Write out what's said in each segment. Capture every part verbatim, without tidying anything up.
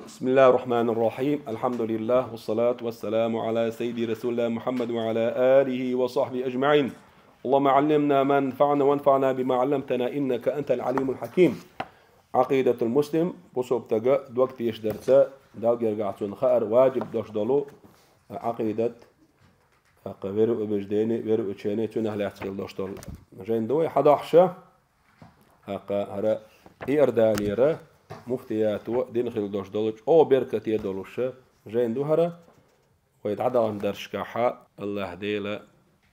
بسم الله الرحمن الرحيم. الحمد لله والصلاة والسلام على سيد رسول الله محمد وعلى آله وصحبه أجمعين. اللهم علمنا ما ينفعنا وانفعنا بما علمتنا إنك أنت العليم الحكيم. عقيدة المسلم, бусалба стага дог тешаш дарца, Далла гергахь цунна хаар важиб дош долу, а, Ӏакъидат, тӀаккха веру убеждение, веру учение, цунах лаьцна хила дош долу. Жайн ду вай хьадахьша, тӀаккха хӀара Иорданера муфтиято дина хила дош долу, чӀогӀа беркате долуша жайн ду хӀара, вай дӀадаханчу дарсашкахьа Аллаха Дела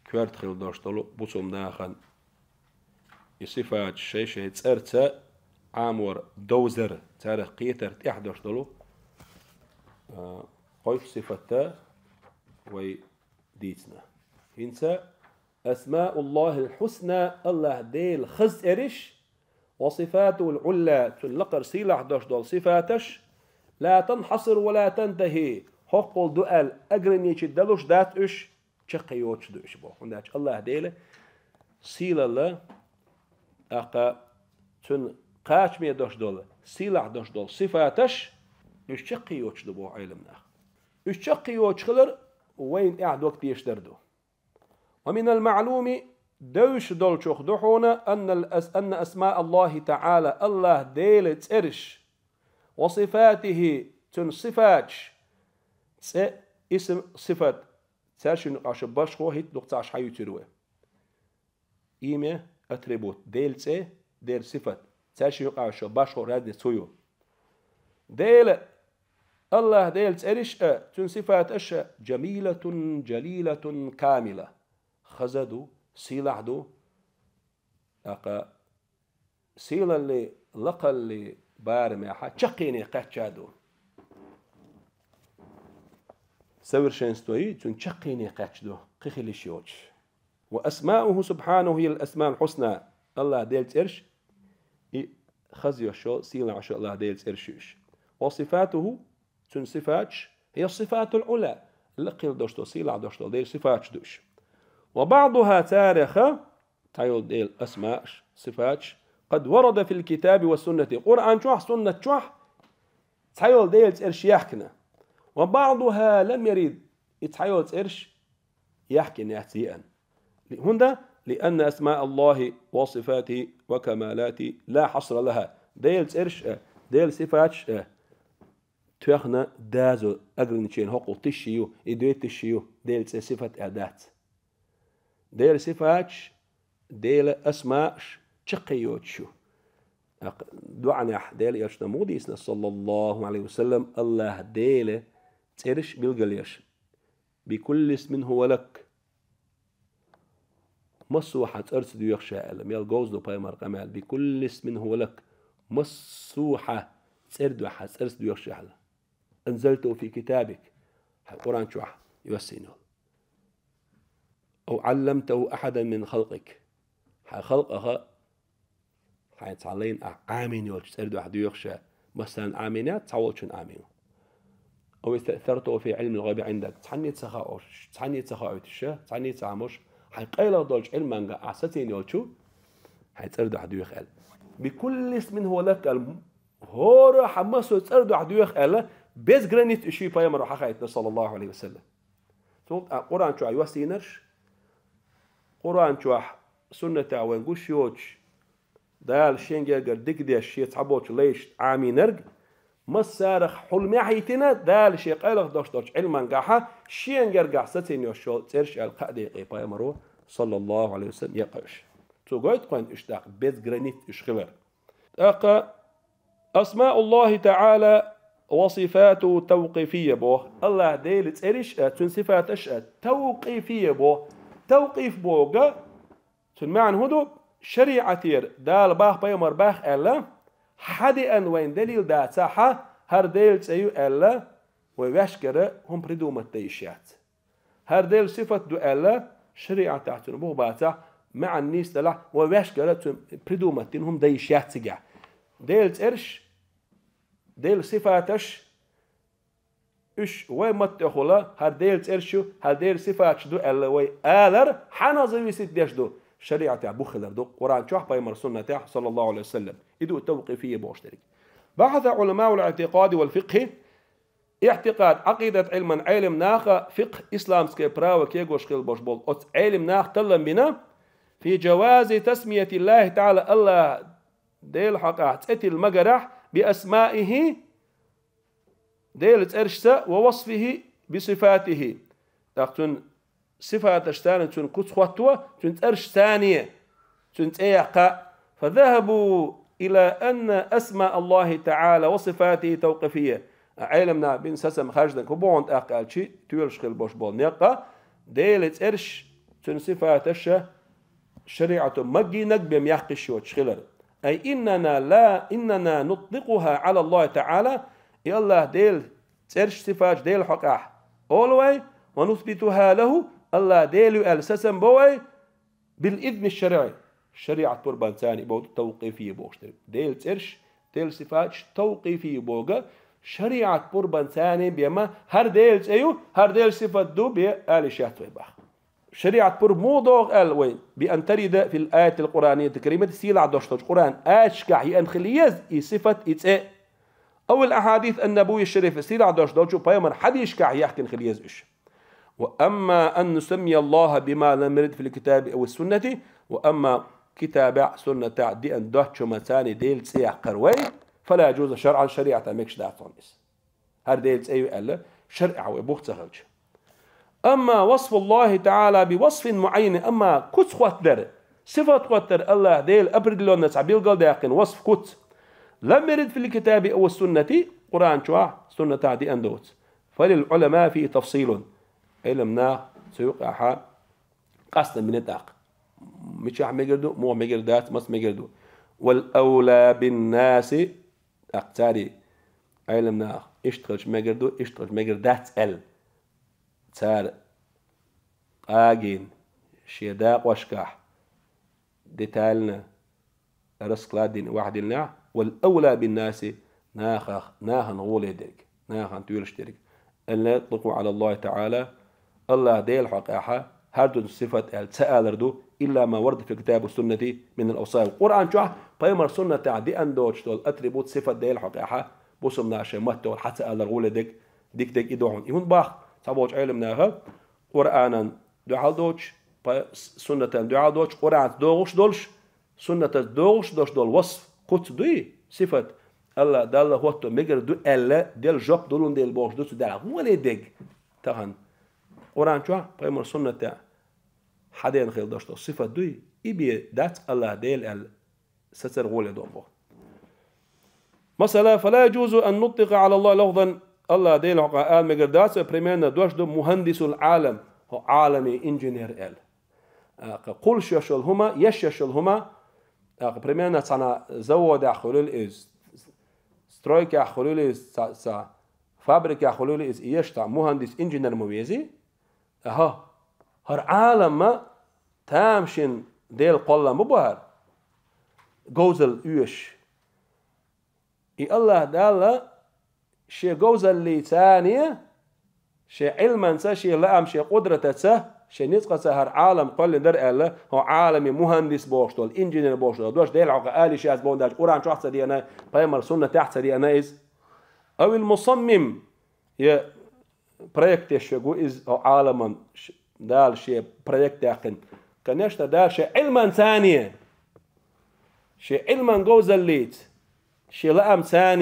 коьрта хила дош долу бусалба нахана и сифаташ шай-шай цӀарца Ӏамор довзар, царах кхетар тӀехь дош долу, а, кхойсу сифатта вай дийцина. ХӀинца أسماء الله الحسنى, Аллаха Дела хаза цӀераш, وصفاته العلى, цуьнан лакхара сийлахь дош долу сифаташ, لا تنحصر ولا تنتهي, хӀоккхул ду аьлла ограничить далуш дац уьш, чаккхе йоцуш ду уьш боху. ХӀунда аьлча Аллаха Дела сийлалла, тӀаккха цуьнан кхачаме дош долу, сийлахь дош долу сифаташ, уьш чаккхе йоцуш ду боху Ӏеламнаха. Уьш чаккхе йоцуш хилар вайна тӀехь дог тешаш дар ду. ومن المعلوم, девзаш долчух ду хьуна, أن الأس-, أن أسماء الله تعالى, Аллаха Дела цӀераш, وصفاته, цуьнан сифаташ, цӀе, исм, сифат, цаьршинна юкъахь шо башхо хӀитта дукха ца Ӏаш хьаюьйцур вай. Имя, атрибут, Делан цӀе, Делан сифат, цаьршинна юкъахь шо башхо разница хӀун ю? Дела, Аллаха Делан цӀераш а, цуьнан сифаташ а جميلة جليلة كاملة. Хаза ду, сийлахь ду, тӀаккха сийлалли, лакхалли, барамехьа чаккхене кхаьчча ду. Совершенство йи, цуьнан чаккхене кхаьчча ду, кхин хила йиш йоцуш. وأسماؤه سبحانه هي الأسماء الحسنى. Аллаха Делан цӀераш, и хаза йолуш йолу, сийлахь йолуш йолу Аллаха Делан цӀераш ю уьш. وصفاته, цуьнан сифаташ, هي الصفات العلى, лакхара дош долу, сийлахь дош долу Делан сифаташ ду уьш. وبعضها, царех цхьайолу Делан асмааш, сифаташ, قد ورد في الكتاب والسنة, Къуръан чохь, суннат чохь цхьайолу Делан цӀераш яьхкина. وبعضها لم يرد, и цхьайолу цӀераш яьхкина яц, еана. ХӀунда? لأن أسماء الله وصفاته وكمالاته لا حصر لها. Делан цӀераш а, Делан сифаташ а тоьхна дазо, ограничение хӀокхул тишши ю, и дуй тишши ю, Делан цӀе, сифат а дац. Делан сифаташ, Делан асмааш чаккхе йоцуш ю. ТӀаккха доӀанехь Делан Элчано муха дийцина, صلى الله عليه وسلم, Аллаха Делан цӀераш билгалъеш: بكل اسم هو لك. Массо а хьан цӀарца доьху ша аьлла, мел говза ду пайхамар къамел: بكل اسم هو لك. Массо а хьан цӀера дуьхьа, хьан цӀарца доьху ша аьлла. أنزلته في كتابك, хьайн Къуръан чохь йоссийна йолу. أو علمته أحدا من خلقك. Хьайн халкъах хьайн цхьа лайна ахь Ӏамийна йолчу цӀера дуьхьа доьху ша. Массарна Ӏамийна яц, цхьаволчунна Ӏамийна. أو استأثرته في علم الغيب عندك. Цхьанне ца хаош, цхьанне ца хаойтуш ша, цхьанне ца хьамош, хьайн къайлаха долчу Ӏилманга ахь сацийна йолчу хьайн цӀера дуьхьа доьху аьлла. بكل اسم هو لك аьлла. ХӀора хьан массо а цӀера дуьхьа доьху аьлла, без границ уьш ю пайхамаро хьахайтина, صلى الله عليه وسلم. Цул тӀаьхьа Къуръан чохь йоссийнарш, Къуръан чохь, суннатехь вайн гуш йоцуш, Дала шен гергара дика деш, шен цхьаболчу лайшна Ӏамийнарг, массарах хьулмехь а йитина, Дала шен къайлаха дош долчу Ӏилмангахьа, шен гергахь сацийна йолуш йолу цӀераш аьлла кхаа декъе пайхамаро, صلى الله عليه وسلم, екъа уьш. Цо гойту кхойн уьш тӀаккха без границ уьш хилар. ТӀаккха أسماء الله تعالى وصفاته توقيفية боху. Аллаха Делан цӀераш а, цуьнан сифаташ а тавкъифия боху. Тавкъиф боху, цуьнан маьӀна хӀун ду? ШариӀатера Дала бах, пайхамар бах аьлла, хьадеана вайн далил дацахьа, хӀара Делан цӀе ю аьлла, вай ваьшкара хӀума придумать дан йиш яц. ХӀара Делан сифат ду аьлла, шариӀатехь цуьнан бух бацахь, маьӀна нийса делахь, вай ваьшкара цуьнан придумать дина хӀума дан йиш яц цигахь. Делан цӀераш, Делан сифаташ, уьш вай маттехула, хӀара Делан цӀераш ю, хӀара Делан сифаташ ду аьлла вай алар, хьанах зависит деш ду? ШариӀатехь бух хилар ду, Къуръан чохь, пайхамар суннатехь, صلى الله عليه وسلم. И ду тавкъифия бохуш дерг. بحث علماء الاعتقاد والفقه Иътикъад, Ӏакъидат Ӏилман Ӏелим наха фикъхӀ, исламское право кегош хила бош болу оцу Ӏелим наха таллам бина, фи джавази тасмиятиллахи таӀала, АллахӀ Делан хьокъехь цӀе тилла магарахь, би асмаихи, Делан цӀерашца, ва васфихи, би сифатихи. ТӀаккха цуьнан сифаташца, цуьнан куц хӀотто, цуьнан цӀерашца, цуьнан цӀе яккха. Фа захабу ила анна асма Аллахи таӀала ва сифатихи тавкъифия. Ӏелим наха бина сацам хьаждан, хӀун боху тӀаккха аьлча, тоьлуш хила бош болу некъ, Делан цӀераш, цуьнан сифаташ шариӀато магийнарг бен яккха йиш йоцуш хилар. Ай иннана ла, иннана нутӀликъуха Ӏала Аллахи таӀала, и АллахӀ Делан цӀераш, сифаташ Делан хьокъехь олу вай, ва нусбитуха лаху, АллахӀ Дела ю аьлла сацам бо вай, бил изни шарӀи, шариӀат пурбанца, и боху тавкъифия бохуш дерг. Делан цӀераш, Делан сифаташ тавкъифия боху, шариӀат пурбанца бен ма, хӀара Делан цӀе ю, хӀара Делан сифат ду бен ала йиш яц вай боху. ШариӀат пурба муха догӀу аьлла вай, би ан тарида фил аятил Къуръаниятил каримати, сийлахь долуш долчу Къуръан аяташкахь еана хила еза и сифат, и цӀе. Ау ал ахьадис ан-набавия шарифа, сийлахь долуш долчу пайхамар хьадисашкахь яхкина хила еза уьш. Ва амма ан нусаммия Аллаха бима лам ярид фил китаби ау суннати, ва амма китабехь, суннатехь деана доцчу хӀуманца Делан цӀе яккхар вай, фала яджузу шарӀан, шариӀатехь мегаш дац хьуна иза. ХӀара Делан цӀе ю аьлла, шарӀехь вай бух ца хилча. Амма васфу Аллахи таӀала би васфин муаййин, амма куц хӀоттар, сифат хӀоттар, АллахӀ Дела определённо цхьа билгал даьккхина васф, куц, лам ярид фил китаби ау суннати, Къуръан чохь, суннатехь деана доцу, фалил Ӏулама фи тафсилун. Ӏилман наха цу юкъахь къастам бина тӀаккха. Мичахь мегар ду, муха мегар дац, маца мегар ду. Вал авла бин наси, тӀаккха цара, Ӏилман наха, иштта хилча мегар ду, иштта хилча мегар дац аьлла, цара къагийна шен дакъошкахь детально раскладдина ваьхьа диллинехь, вал авла бин наси, нахах, нахана гӀоле дерг, нахана тоьлуш дерг. Ан ла ютӀликъу Ӏала Аллахи таӀала, АллахӀ Делан хьокъехь хӀара ду сифат аьлла ца алар ду, илла ма варада фил китаби ва суннати минал авсаф. Къуръан чохь, пайхамар суннатехь деана доцуш долу атрибут, сифат Делан хьокъехь бусулба наха шайн маттахь хьа ца алар гӀоле дерг, дика дерг и ду хьуна. И хӀунда боху цхьаболчу Ӏилман наха, Къуръанан дуьхьал доцуш, па-, суннатан дуьхьал доцуш, Къуръанца догӀуш долуш, суннатаца догӀуш долуш долу васф, куц дуй, сифат, АллахӀ Далла хӀотто мегар ду аьлла, делла жоп долун дела бохуш ду цу Далла. ГӀоле дерг тахана Къуръан чохь, пайхамар суннатехь хьадеана хила долуш долу сифат дуй, и бен дац АллахӀ Дела аьлла, сацар гӀоле догӀу боху. Масала, фала яджузу ан нутӀликъа Ӏала Аллахи лафзан, АллахӀ Делан хьокъехь ала мегар дац, примерно дош ду мухьандисул Ӏалам, хӀо Ӏаламе инженер аьлла. ТӀаккха кхуллуш йолу хӀума, еш йолу хӀума, тӀаккха примерно цхьана заводехь хуьлийла иза, стройкехь хуьлийла иза, цхьа, цхьа фабрикехь хуьлийла иза, и еш цхьа мухьандис, инженер ма везий. Аха, хӀара Ӏалам ма тамашийна Делан кхоллам бу боху хӀара, говзалла оьшуш. И АллахӀ Далла шен говзаллица, шен Ӏилманца, шен лаам, шен къудратаца, шен ницкъаца хӀара Ӏалам кхоьллина дара аьлла, хӀо Ӏаламе мухьандис бохуш долу, инженер бохуш долу дош Делан хьокъехь ала йиш яц боху, Дала Къуръан чохь ца деана, пайхамар суннатехь ца деана иза. Авил мусаммим, я проект еш верг ву иза, хӀо Ӏаламан ш-, Дала шен проект яьккхина. Конечно, Дала шен Ӏилманца, шен Ӏилман говзаллица, шен лаамца,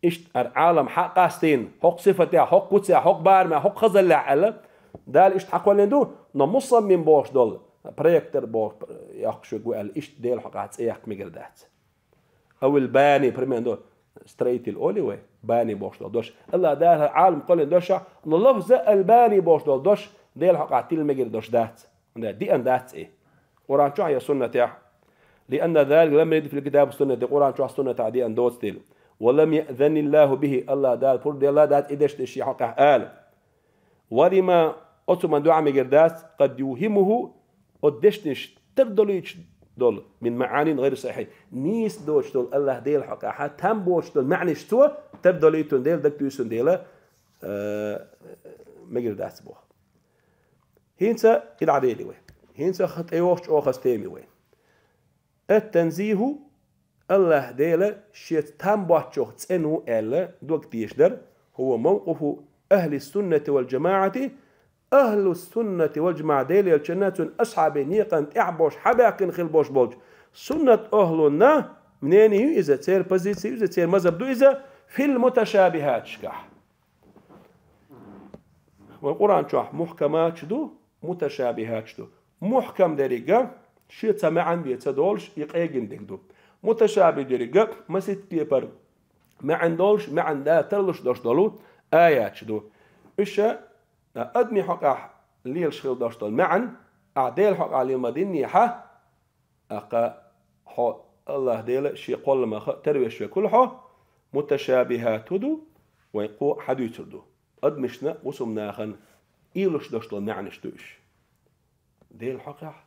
иштта хӀара Ӏалам хьа а къастийна, хӀокху сифатехь, хӀокху куцехь, хӀокху барамехь, хӀокху хазаллехь аьлла, Дала иштта хьакхоьллина ду, но мусаммим бохуш долу, проектор бохуш, йоккхуш верг ву аьлла, иштта Делан хьокъехь цӀе яккха мегар дац. Авил бани, примерно, строитель олий вай, бани бохуш долу дош. АллахӀ Дала хӀара Ӏалам кхоьллина дош, но лафза ал-бани бохуш долу дош Делан хьокъехь тилла мегар дош дац. ХӀунда деана дац и Къуръан чохь я суннатехь. Лианна залика лам ярид фил китаби ва суннати, Къуръан чохь, суннатехь деана доцу дела. Ва лам яъзаниллаху бихи, АллахӀ Дала пурба делла дац и дешнаш шен хьокъехь ала. Ва лима, оцу хӀуманна дуьхьа мегар дац, къад ювхӀимуху, оцу дешнаш тардолуьйтуш долу, мин маӀанин гӀайр сахьихь, нийса доцуш долу, АллахӀ Делан хьокъехь там боцуш долу маьӀнаш цо тардолуьйтун дела, дагатуьйсун дела, э, мегар дац боху. ХӀинца кхидӀа дели вай. ХӀинца ха-, тӀейогӀуш чӀогӀа хаза тема ю вай. Ат-танзиху, АллахӀ Дела шеца там боцчух цӀена ву аьлла, дог тешаш дара, هو موقف أهل السنة والجماعة. أهل السنة والجماعة, Делан элчанна, цун асхьабий некъан тӀехь болуш, хьабаьхкина хила болуш болчу суннат ахьлунна мнение ю иза, церан позиция ю иза, церан мазхаб ду иза, في المتشابهات-шкахь. Вайн Къуръан чохь мухкаматаш ду, муташабихаташ ду. Мухкам дерг а, шен цхьа маьӀна бен ца долуш, и къегина дерг ду. Муташабих дерг а, масийтта кепара маьӀна долуш, маьӀна да тарлуш долуш долу аяташ ду. Уьш а, адамийн хьокъехь лелаш хила долуш долу маьӀна, ахь Делан хьокъехь лела ма-диннехьа, тӀаккха хьо АллахӀ Дела шен кхолламах а тарвеш верг хуьлу хьо, муташабихат хӀун ду, вайн кхо хьадуьйцур ду. Адамашна, бусалба нахана ийлуш долуш долу маьӀнаш ду уьш. Делан хьокъехь,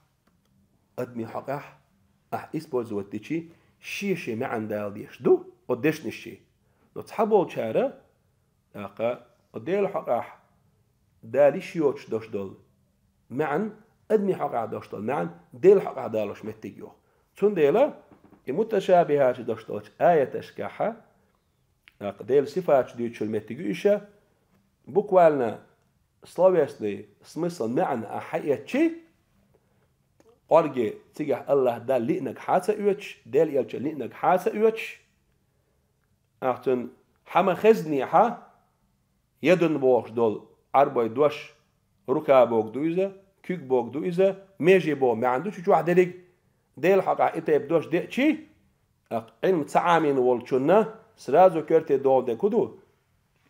адамийн хьокъехь ахь использовать дичи, шен-шен маьӀна дала дезаш ду оцу дешнаш шен. Но цхьаболчара, тӀаккха, оцу Делан хьокъехь дала йиш йоцуш долуш долу маьӀна, адамийн хьокъехь долуш долу маьӀна Делан хьокъехь далош меттиг йоху. Цундела и муташабихаташ долуш долчу аяташкахьа, тӀаккха Делан сифаташ дуьйцуш йолу меттиг ю иша, буквально словесный смысл, маьӀна ахь хьаэцчи, кӀорге цигахь АллахӀ Далла лиънарг хьа а ца оьцуш, Делан элчанна лиънарг хьа а ца оьцуш, ахь цуьнан хьан ма хезнехьа, ядун бохуш долу Ӏарбой дош, рука боху ду иза, куьг боху ду иза, меже боху маьӀна ду чу чохь дерриг, Делан хьокъехь и тайпа дош деъчи, тӀаккха Ӏилма ца Ӏамийна волчунна сразу коьрте догӀу дерг хӀун ду?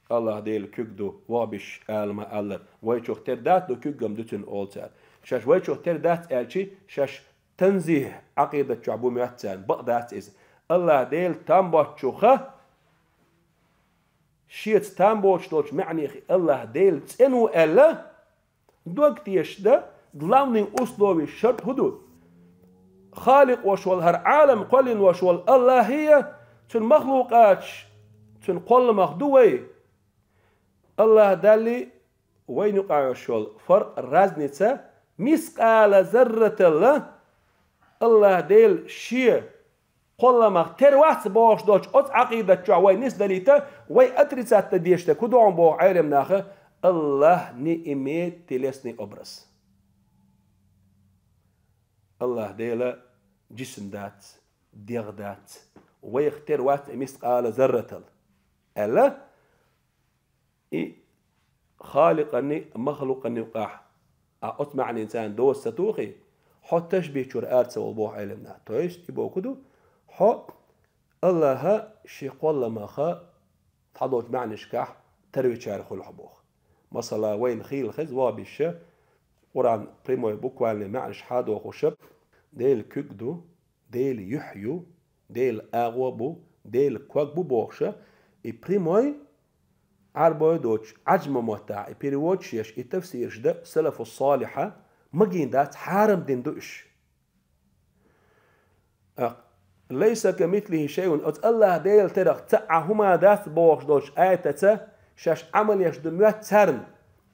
АллахӀ Делан куьг ду, вахӀабиш ала ма-аллара, вайчух тера дац, ду куьг-м ду цуьнан олу цара. Шаьш вайчух тера дац аьлчи, шаьш танзихӀ Ӏакъидат чохь бу моьтту царна, бакъ дац иза. АллахӀ Дела там боцчуха, шеца там боцуш долчу маьӀнех и АллахӀ Дела цӀена ву аьлла, дог тешаш дан главный условие, шарт хӀун ду? Халикъ волуш волу, хӀара Ӏалам кхоьллина волуш волу АллахӀе а, цуьнан махлукъаташ, цуьнан кхолламах ду вай. АллахӀ Даллий вайна юкъахь йолуш йолу фаркъ, разница, мискъала зарраталла АллахӀ Дела шен кхолламах тера вац бохуш долчу оцу Ӏакъидат чохь вай нисдалийта, вай отрицать дан дезаш дерг хӀун ду хьуна боху Ӏелам наха? АллахӀ не имеет телесный образ. АллахӀ Дела джисм дац, дегӀ дац, вайх тера вац и мискъала зарратал аьлла, и халикъанний, махлукъанний юкъахь, а оцу маьӀнийн царна доса ца тухий, хьо ташбихь чуьра ара ца волу боху Ӏелам наха. То есть, и боху ду, хьо АллахӀа шен кхолламаха цхьадолчу маьӀнашкахь тарвичара хуьлу хьо боху. Масала, вайна хийла хеза вахӀабиша, Къуръан прямой, буквальный маьӀнаш хьадохуша, Делан куьг ду, Делан юьхь ю, Делан агӀо бу, Делан ког бу бохуша, и прямой Ӏарбой доцуш, Ӏаджма маттахь и переводаш еш, и тафсираш дан салафу салихьа магийна дац, хьарам дина ду уьш. А, «Лайса камислихи шайун», оцу АллахӀ Делан терах цхьа а хӀума дац бохуш долчу аятаца шаьш Ӏамал еш ду моьтту царна.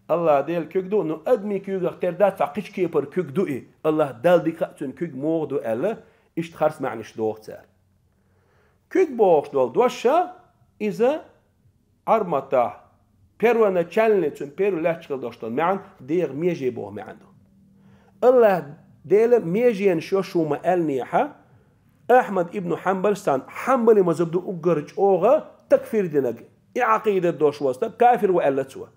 АллахӀ Делан куьг ду, ну, адамийн куьйгах тера дац, цхьа кхечу кепара куьг ду и. АллахӀ Далла дика хаьа цуьнан куьг муха ду аьлла, иштта харц маьӀнаш доху цара. Куьг бохуш долу дош ша, иза Ӏарбий маттахь первоначальный, цуьнан первый лаьтташ хила долуш долу маьӀна дегӀан меже боху маьӀна ду. АллахӀ Делан меженаш йо шу ма аьллинехьа, Ахьмад ибн Хьанбалс, цхьана хьанбали мазхӀаб ду уггар чӀогӀа такфир динарг, и Ӏакъидат долуш волу стаг кафир ву аьлла цо.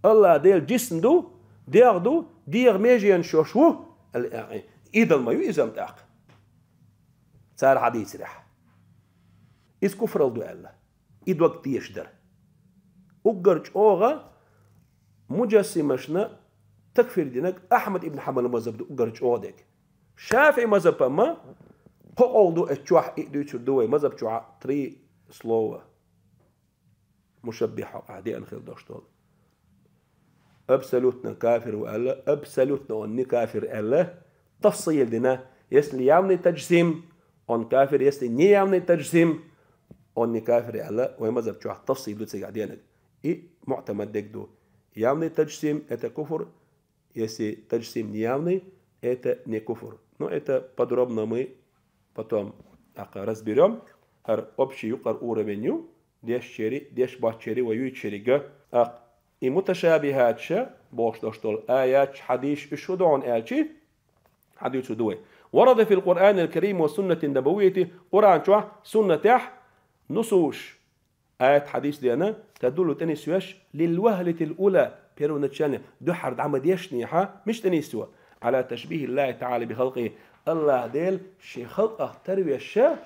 АллахӀ Делан джисм ду, дегӀ ду, дегӀан меженаш йо шу аьлла, идол ма ю иза-м тӀаккха. Цара хьадийцарехь, иза куфралла ду аьлла. И дог тешаш дара. Уггар чӀогӀа муджассимашна такфир динарг Ахьмад ибн Хьанбалан мазхӀаб ду уггар чӀогӀа дерг. ШафиӀи мазхӀаб-м кхо къовла ду, эцу чохь и дуьйцур ду вай, мазхӀаб чохь три слова. Мушаббихьа хьокъехь деана хила долуш долу. Абсолютно кафир ву аьлла, абсолютно он не кафир аьлла, тафсил дина. Если явный таджсим, он кафир, если не явный таджсим, он не кафир аьлла, вайн мазхӀаб чохь тафсил ду цигахь денаг. И муътамад дерг ду. Явный таджсим — это куфр, если таджсим не явный, это не куфр. Но это подробно мы потом так разберём. ХӀара общий юкъара уровень ю, дешчери, деш баччери ва юйчерга. Ах, и муташабихатша, бохуш дош долу аяташ, хьадисаш уьш хӀу догӀун аьлчи, хьадис хӀу ду вай. Варада фил Къуръанил Карим ва суннатин набавийяти, Къуръан чохь, суннатехь, нусуш, аят хьадис дена, тадуллу тӀенисвеш, лил вахлатил ула, первоначально, дуьххьара дӀа ма дешнехьа, мича тӀенисво, ала ташбихиллахи таала би халкъи, Аллах Дела шен халкъах тарвеша,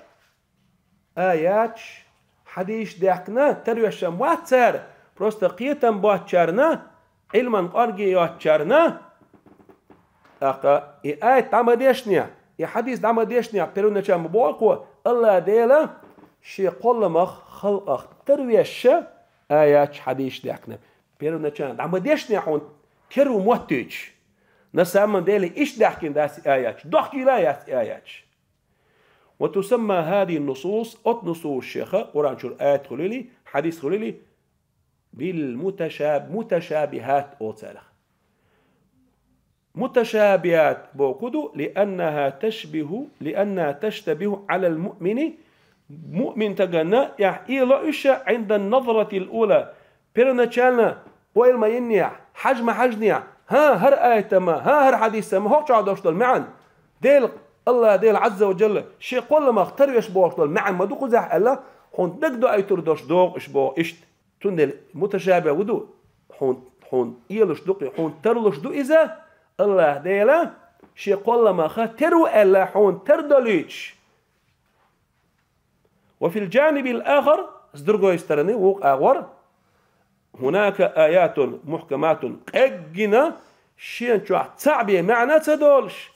аяташ, хьадисаш даьхкина, тарвешам вац цара, просто кхетам боцчарна, Ӏилман къорге йоцчарна, тӀаккха и аят дӀа ма дешнехь, и хьадис дӀа ма дешнехь, первоначально ма боху кхо, Аллах Дела шен кхолламах халкъах тарвеша аяташ, хьадисаш даьхкина. Первоначально дӀа ма дешнехь хьуна теру моттуьйтуш. На самом деле иштта даьхкина дац и аяташ, дохкийла яц и аяташ. Ва тусамма хӀадин нусус, от нусус шеха, Къуръан чуьра аят хуьлийли, хьадис хуьлийли, бил муташа-, муташабихат олу царах. Муташабихат боху ду, лианнаха ташбиху, лианнаха таштабиху алал муъмини, муъмин таганна тӀехь ийло уьш, Ӏиндан назратил ула, первоначально ойла ма йиннехь, хьажа ма хьаьжнехь, хӀан, хӀара аятама, хӀан, хӀара хьадисама, хӀокху чохь долуш долу маьӀна, Дела, Аллах Дела Азза ва Джалла шен кхолламах тарвеш бохуш долу маьӀна ма ду кхузахь аьлла, хьуна дагадоуьйтур долуш догӀу уьш боху иштта. Цундела муташабихь хӀу ду, хьуна, хьуна ийлуш ду-кх, хьуна тарлуш ду иза, Аллах Дела шен кхолламаха тера ву аьлла, хьуна тардолуьйтуш. Ва фил джанибил ахар, с другой стороны, вукху агӀор, хӀунака аятун мухкаматун, къеггина, шен чохь цхьаъ бен маьӀна а ца долуш,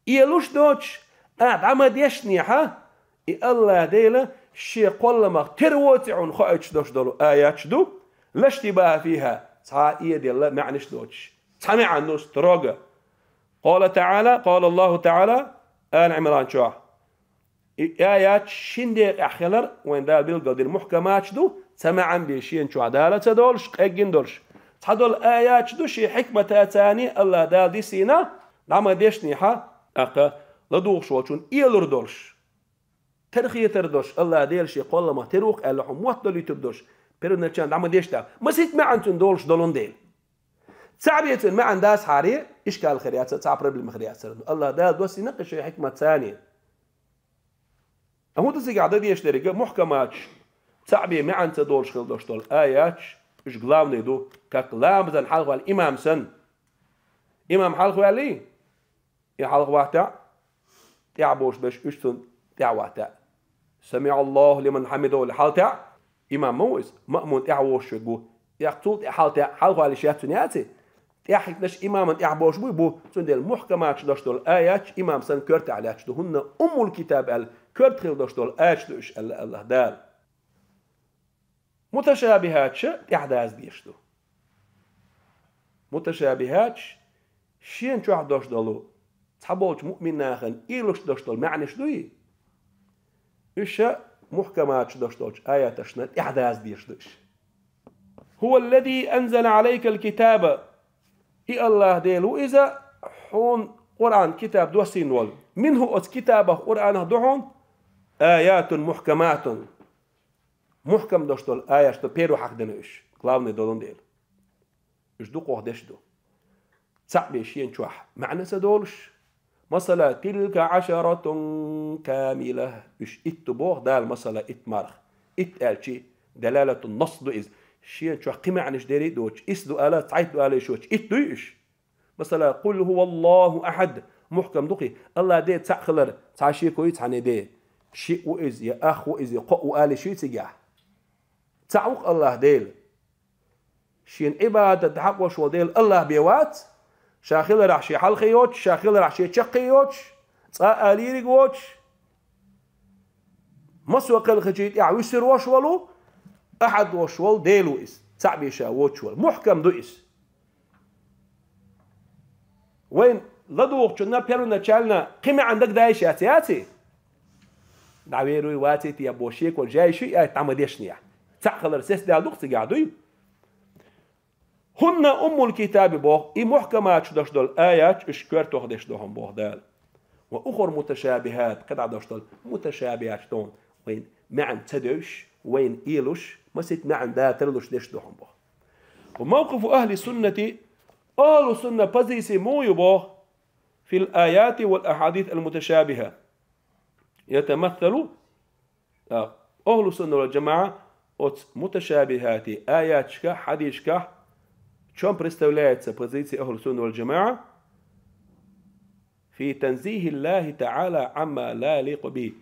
ийлуш доцуш, а дӀа ма дешнехьа, и Аллах Дела шен кхолламах тера воци хьуна хоуьйтуш долуш долу аяташ ду, ла штибаха фиха, цхьа а эделла маьӀнаш доцуш. Цхьа маьӀна ду строго. Къала таала, къала Аллаху таала, Ала Ӏимран чохь. И аяташ шин декъехь хилар, вайн Дала билгалдина мухкаматаш ду, цхьа маьӀна бен шена чохь Дала ца долуш, къеггина долуш. Цхьадолу аяташ ду, шен хьикматаца Аллах Дала дисийна, дӀа ма дешнехьа, тӀаккха ладугӀуш волчун ийлур долуш. Тархетар долуш, Аллах Дела шен кхолламах тера ву-кх аьлла, хьуна моттадолуьйтур долуш, первоначально дӀа ма дешда. Масийтта маьӀна цуьнан долуш долун дела. Цхьаъ бен цуьнан маьӀна дацахьара, ишкал хир яц, цхьа проблема хир яц. Аллах Дала доссийна-кх шен хьикматца. А хӀун ду цигахь дан дезаш дерг, мухкаматаш, цхьаъ бен маьӀна ца долуш хила долуш долу аяташ, уьш главный ду, как ламазан хьалхаваьлла имам санна. Имам хьалхаваьллий? И хьалхаваттахь, тӀаьхьабовш берш уьш цунна тӀаьхьаваттахь. «Самиаллаху лиман хьамидаху» хьалтаьӀ, имам ма ву иза, маъмум тӀаьхьавовш верг ву. ТӀаккха цул тӀаьхьа хьалтаьӀ, хьалхаваьлла иштта яц цуьнан яций? ТӀаьхьахӀиттинарш имаман тӀаьхьабовш буй, бу. Цундела мухкаматаш долуш долу аяташ имам санна коьртехь лаьтташ ду. ХӀунда уммул китаб аьлла, коьрта хила долуш долу аяташ ду уьш аьлла Аллах Дала. МуташабихӀаташ тӀаьхьадаза дезаш ду. МуташабихӀаташ шена чохь долуш долу, цхьаболчу муъмин нахана ийлуш долуш долу маьӀнаш дуй? Уьш мухкаматаш долуш долчу аяташна тӀаьхьадаза дезаш ду уьш. «ХӀува ллази анзала Ӏалайкал китаба». И Аллах Дела ву иза, хьуна Къуръан китаб доссийна волу. «МинхӀу», оцу китабах, Къуръанах ду хьуна, «аятун мухкаматун». Мухкам долуш долу аяташ ду, первый хьахдина уьш, главный долун дела. Уьш дукхох деш ду. Цхьаъ бен шена чохь маьӀна ца долуш. Масала, «тилка Ӏашаратун камила». Уьш итт ду боху Дала, масала, итт марха. Итт аьлчи, далалатун насс ду иза. Шена чохь кхин маьӀнаш дерий доцуш, исс ду ала, цхьайтта ду ала йиш йоцуш, итт дуй уьш? Масала, «Къул хӀува Аллаху ахьад». Мухкам ду кхин. Аллах Дела цхьаъ хилар, цхьа шеко юй цхьаьна бен? Шиъ ву иза, я ах ву иза, я кхоъ ву ала йиш юй цигахь? Цхьаъ ву-кх Аллах Дела. Шена Ӏибадат хьакъ волуш волу Дела Аллах бен вац, ша хиларахь шен хьалхе йоцуш, ша хиларахь шен чаккхе йоцуш, цкъа а ала йийриг воцуш, массо а кхелхичийн тӀехь вуьсур волуш волу, ахьад волуш волу Дела ву иза, цхьаъ бен ша воцуш волу. Мухкам ду иза. Вайн ладугӀучунна первоначально кхин маьӀна дагадан йиш яц, яций? ДӀавер вуй, ваций те боху шекон жайши аьтта дӀа ма дешнехь. Цхьаъ хилар сес даьлла ду-кх цигахь, дуй? «ХӀунна уммул китаби», боху, и мухкаматаш долуш долу аяташ уьш коьртах деш ду хьуна боху Дала. «Ва ухар муташабихӀат», кхидӀа долуш долу муташабихӀаташ ду хьуна, вайн маьӀна ца девзаш, вайна ийлуш, масийтта маьӀна датарлуш деш ду хьуна боху. وموقف أهل السنة, ахӀлу сунна позици муха ю боху, في الآيات والأحاديث المتشابهة يتمثل, а, ахӀлу сунна вал джамаӀа оцу муташабихати аяташкахь, хьадисашкахь чом представляется позиция ахӀлу сунна вал джамаӀа, في تنزيه الله تعالى عما لا يليق به.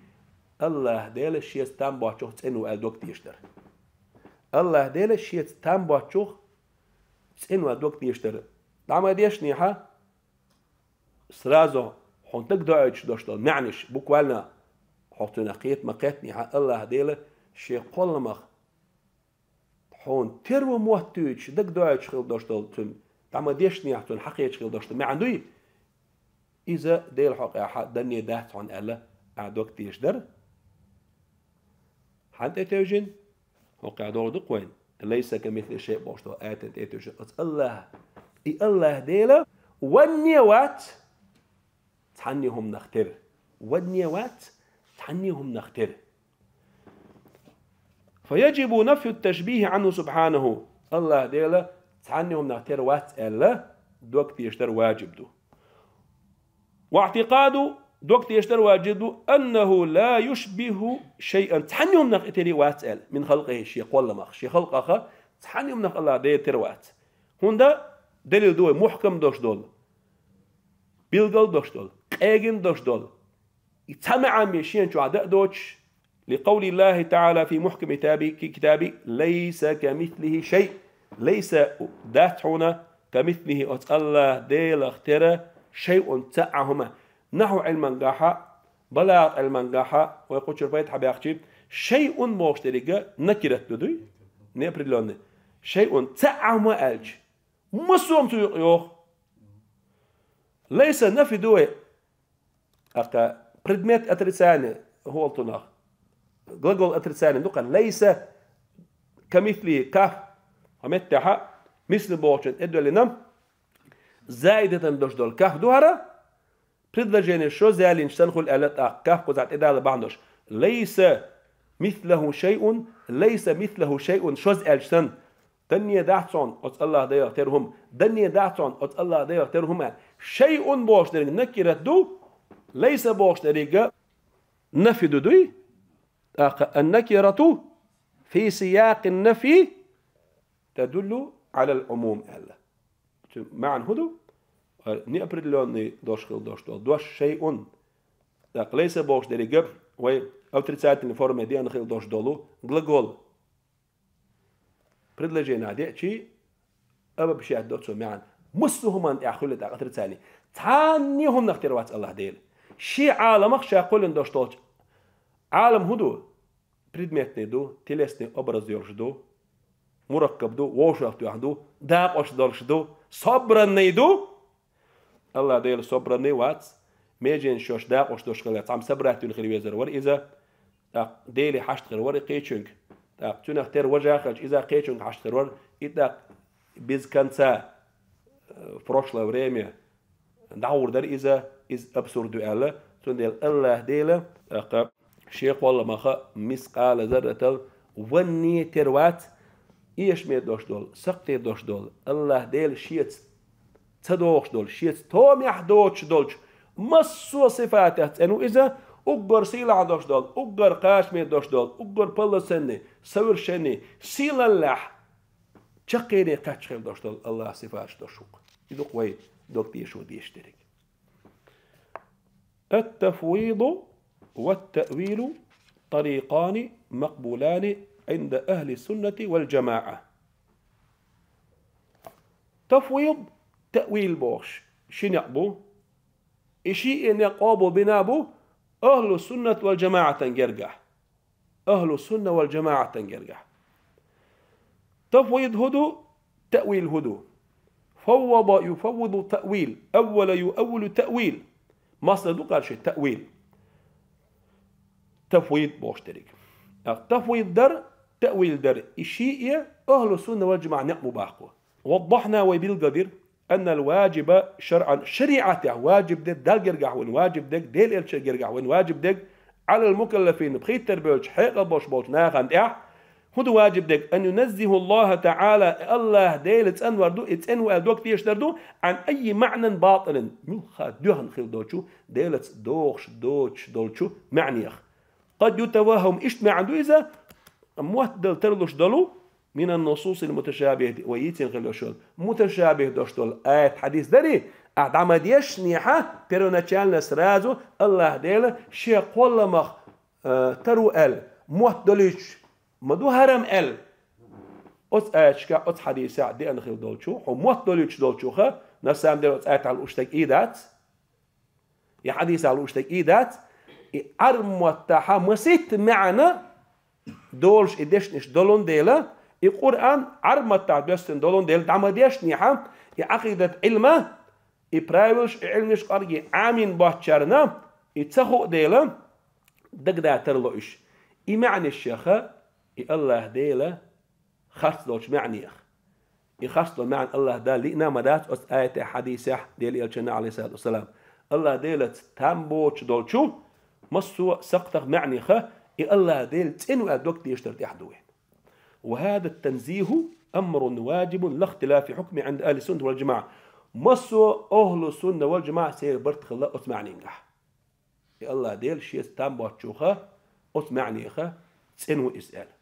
АллахӀ Дела шеца там боцчух цӀена ву аьлла дог тешаш дара. АллахӀ Дела шеца там боцчух цӀена ву аьлла дог тешаш дара. ДӀа ма дешнехьа, сразу хьуна дагадоуьйтуш долуш долу маьӀнаш, буквально хьо цунах кхета ма кхетнехьа, АллахӀ Дела шен кхолламах хьуна тера ву моттуьйтуш, дагадоуьйтуш хила долуш долу цуьнан, тӀе ма дешнехь цунна хьакхеташ хила долуш долу маьӀна дуй, иза Делан хьокъехь данне дац хьуна аьлла, ахь дог тешаш дара. Хьан тӀе тевжина? ХӀокху догӀу ду-кх вайна. «Лайса камислихи шай» бохуш долу аятан тӀе тевжина. Оцу АллахӀ, и АллахӀ Дела ванне вац, цхьанне хӀуманах тера. Ванне вац, цхьанне хӀуманах тера. فيجب نفي التشبيه عنه سبحانه. АллахӀ Дела цхьанне хӀуманах тера вац аьлла, дог тешаш дар важиб ду. واعتقاد, дог тешаш дар важиб ду, أنه لا يشبه شيئا, цхьанне хӀуманах и тера вац аьлла, من خلقه, шен кхолламах, шен халкъах цхьанне хӀуманах АллахӀ Дела тера вац. ХӀунда далил ду вай мухкам долуш долу, билгал долуш долу, къегина долуш долу, и цхьа маьӀна бен шена чохь дан а доцуш, لقول الله تعالى في محكم كتابه, كتابه: «ليس كمثله شيء». Лайса, дац хьуна, камислихи, оцу АллахӀ Делах тера, шайъун, цхьа а хӀума. Нахьу Ӏилмангахьа, балагӀат Ӏилмангахьа, вай кхучуьра пайда хьабаьхчи, шайъун бохуш деррига накират ду дуй? Неопределённый. Шайъун, цхьа а хӀума аьлча, массо а хӀума цу юкъа йоху. Лайса нафи ду вай, тӀаккха предмет отрицания хӀолтунах. Глагол отрицания ду-кх лайса камислихи, каф, хьан меттехьа, мисли бохучун тӀедоьллина, заидатан долуш долу каф ду хӀара, предложение шозза ялийначу санна хуьлу аьлла, тӀаккха каф кхузахь тӀедала бахьана долуш. Лайса мислаху шайъун, лайса мислаху шайъун шозза аьлча санна. Данне дац хьуна оцу АллахӀ Делах тера хӀума. Данне дац хьуна оцу АллахӀ Делах тера хӀума. Шайъун бохуш дерг накират ду, лайса бохуш дерг нафи ду дуй? ТӀаккха النكرة في سياق النفي تدل على العموم аьлла. Цуьнан маьӀна хӀун ду? Неопределённый дош хила дош долу. Дош шайъун. ТӀаккха лайса бохуш дерг вай отрицательной форме деана хила дош долу глагол. Предложение деъчи, обобщать до цо маьӀна. Массо а хӀуманна тӀехь хуьлу тӀаккха отрицание. Цхьанне а хӀуманах тера вац АллахӀ Дела. Шен Ӏаламах ша кхоьллина дош долчу. Ӏалам хӀун ду? Предметный ду, телесный образ йолуш ду, мураккаб ду, вовшахтоьхна ду, дакъош долуш ду, собранный ду. АллахӀ Дела собранный вац, меженаш йолуш, дакъош долуш хилла, цхьамма собрать вина хила везар вара иза, тӀаккха Деле хьашт хир вара и кхечуьнга, тӀаккха цуьнах тера важа а хилча, иза кхечуьнга хьашт хир вара, и тӀаккха без конца, э, в прошлое время дӀагӀур дара иза, иза абсурд ду аьлла, цундела АллахӀ Дела, тӀаккха шен кхолламаха мискъала зарратал ванне тера вац, эшаме дош долу, сакхте дош долу, АллахӀ Дела шеца ца догӀуш долу, шеца томехь доцуш долчу массо а сифатех цӀена ву иза, уггар сийлахь дош долу, уггар кхачаме дош долу, уггар полноценный, совершенный, сийлаллехь, чаккхене кхаьчча хила дош долу АллахӀ сифаташ дош ву-кх. И ду-кх вай дог тешо дезаш дерг. التفويض والتأويل طريقان مقبولان عند أهل السنة والجماعة. Тафвид, таъвил бохуш ши некъ бу. И ши а некъ къобал бина бу ахлу суннат вал джамаатан гергахь. Ахлу сунна вал джамаатан гергахь. Тафвид хӀун ду, таъвил хӀун ду? Фаввада юфаввиду таъвил. Аввала юаввилу таъвил. Масдара ду кхара ши таъвил. Тафвид бохуш дерг. Тафвид дар, таъвил дар. И ши а ахлу сунна вал джамаа некъ бу баккху. Ваддахьна, вай билггал дира, аннал ваджиба шаръан, шариатехь ваджиб дерг, Далла гергахь вайн ваджиб дерг, Делан элча гергахь вайн ваджиб дерг, алал мукаллафин, пхийттара бевлча, хьекъал болуш болчу нахана тӀехь, ХӀун ду ваджиб дерг? أن ينزه الله تعالى, АллахӀ Дела цӀенвар ду, и цӀена ву аьлла дог тешар ду, عن أي معنى باطل, муьлхха доьхна хила долчу, Делаца дохуш доцуш долчу маьӀнех. قد يتوهم, иштта маьӀна ду иза, моттадала тарлуш долу, من النصوص المتشابهة, вай йийцина хила йолуш йолу муташабихӀ долуш долу аят хьадис дарий, ахь дӀа ма дешнехьа, первоначально сразу АллахӀ Дела шен кхолламах, э, тар ву аьлла, мотт долуьйтуш, ма ду хӀарам аьлла. Оцу аяташкахь, оцу хьадисехь деана хила долчу, хьо мотт долуьйтуш долчуха, на самом деле оцу аятахь лууш дерг и дац, я хьадисехь лууш дерг и дац, и Ӏарб маттахьа маситта маьӀна долуш и дешнаш долун дела, и Къуръан Ӏарб маттахь доьссина долун дела, дӀа ма дешнехьа, и Ӏакъидат Ӏилма, и правилаш, и Ӏилмаш къарги Ӏамин боцчарна, и ца хуу дела, дагадатар ло уьш. И маьӀнаш яха, и АллахӀ Дела харц долчу маьӀнех. И харц долу маьӀна АллахӀ Дала лиъна ма дац оцу аятехь, хьадисехь, Делан Элчанна, алейхиссалату вассалам. АллахӀ Делаца там боцуш долчу массо а сакхтах, маьӀнеха, и АллахӀ Дела цӀена ву аьлла дог тешар тӀехь ду вайн. وهذا التنزيه أمر واجب لا اختلاف في حكمه عند أهل السنة والجماعة. Массо а ахӀлу сунна вал джамаӀа церан барт хилла оцу маьӀненгахь. И АллахӀ Дела шеца там боцчуха, оцу маьӀнеха цӀена ву иза аьлла.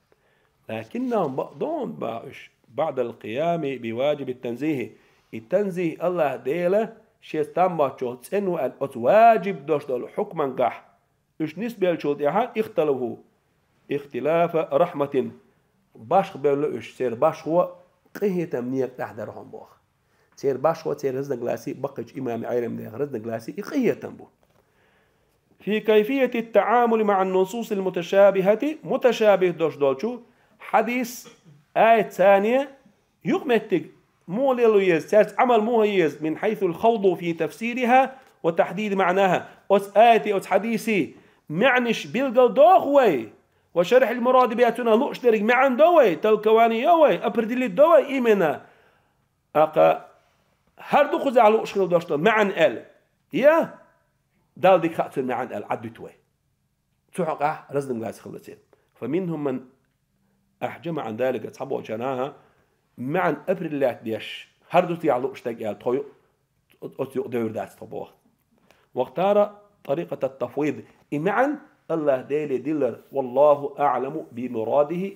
لكنهم, бакъдолуш, بعد القيام بواجب التنزيه, и танзих АллахӀ Дела шеца там боцчуха цӀена ву аьлла оцу ваджиб долуш долу хьукмангахь, уьш нисбеллачул тӀаьхьа, اختلفوا اختلاف رحمة, башхабевлла уьш, церан башхо къинхетам некъа тӀехь дара хьуна боху. Церан башхо, церан разногласий, баккхийчу имамийн, Ӏеламнехан разногласий, и къинхетам бу. في كيفية التعامل مع النصوص المتشابهة, муташабихӀ долуш долчу хьадис, аят царна юкъаметтиг муха лело еза, цаьрца Ӏамал муха еза, من حيث الخوض في تفسيرها وتحديد معناها. Оцу аятий, оцу хьадисий маьӀнаш билгал доху вай, وشرح المراد بها, цунах лууш дерг маьӀна до вай, толкование йо вай, определить до вай именно. Акха, хӀара ду кхузахь лууш хила долуш долу маьӀна аьлла. Я, Далла дика хаьа цуьнан маьӀна аьлла, Ӏаддуьту вай. Цу хьокъехь разногласий хилла церан. فمنهم من أحجم عن ذلك, цхьаболчарна, аха, маьӀна определять деш, хӀара ду цигахь лууш дерг аьлла, тхо ю-, оцу юкъа девр дац тхо боху. واختار طريقة التفويض. И маьӀна АллахӀ Деле диллар, والله أعلم بمراده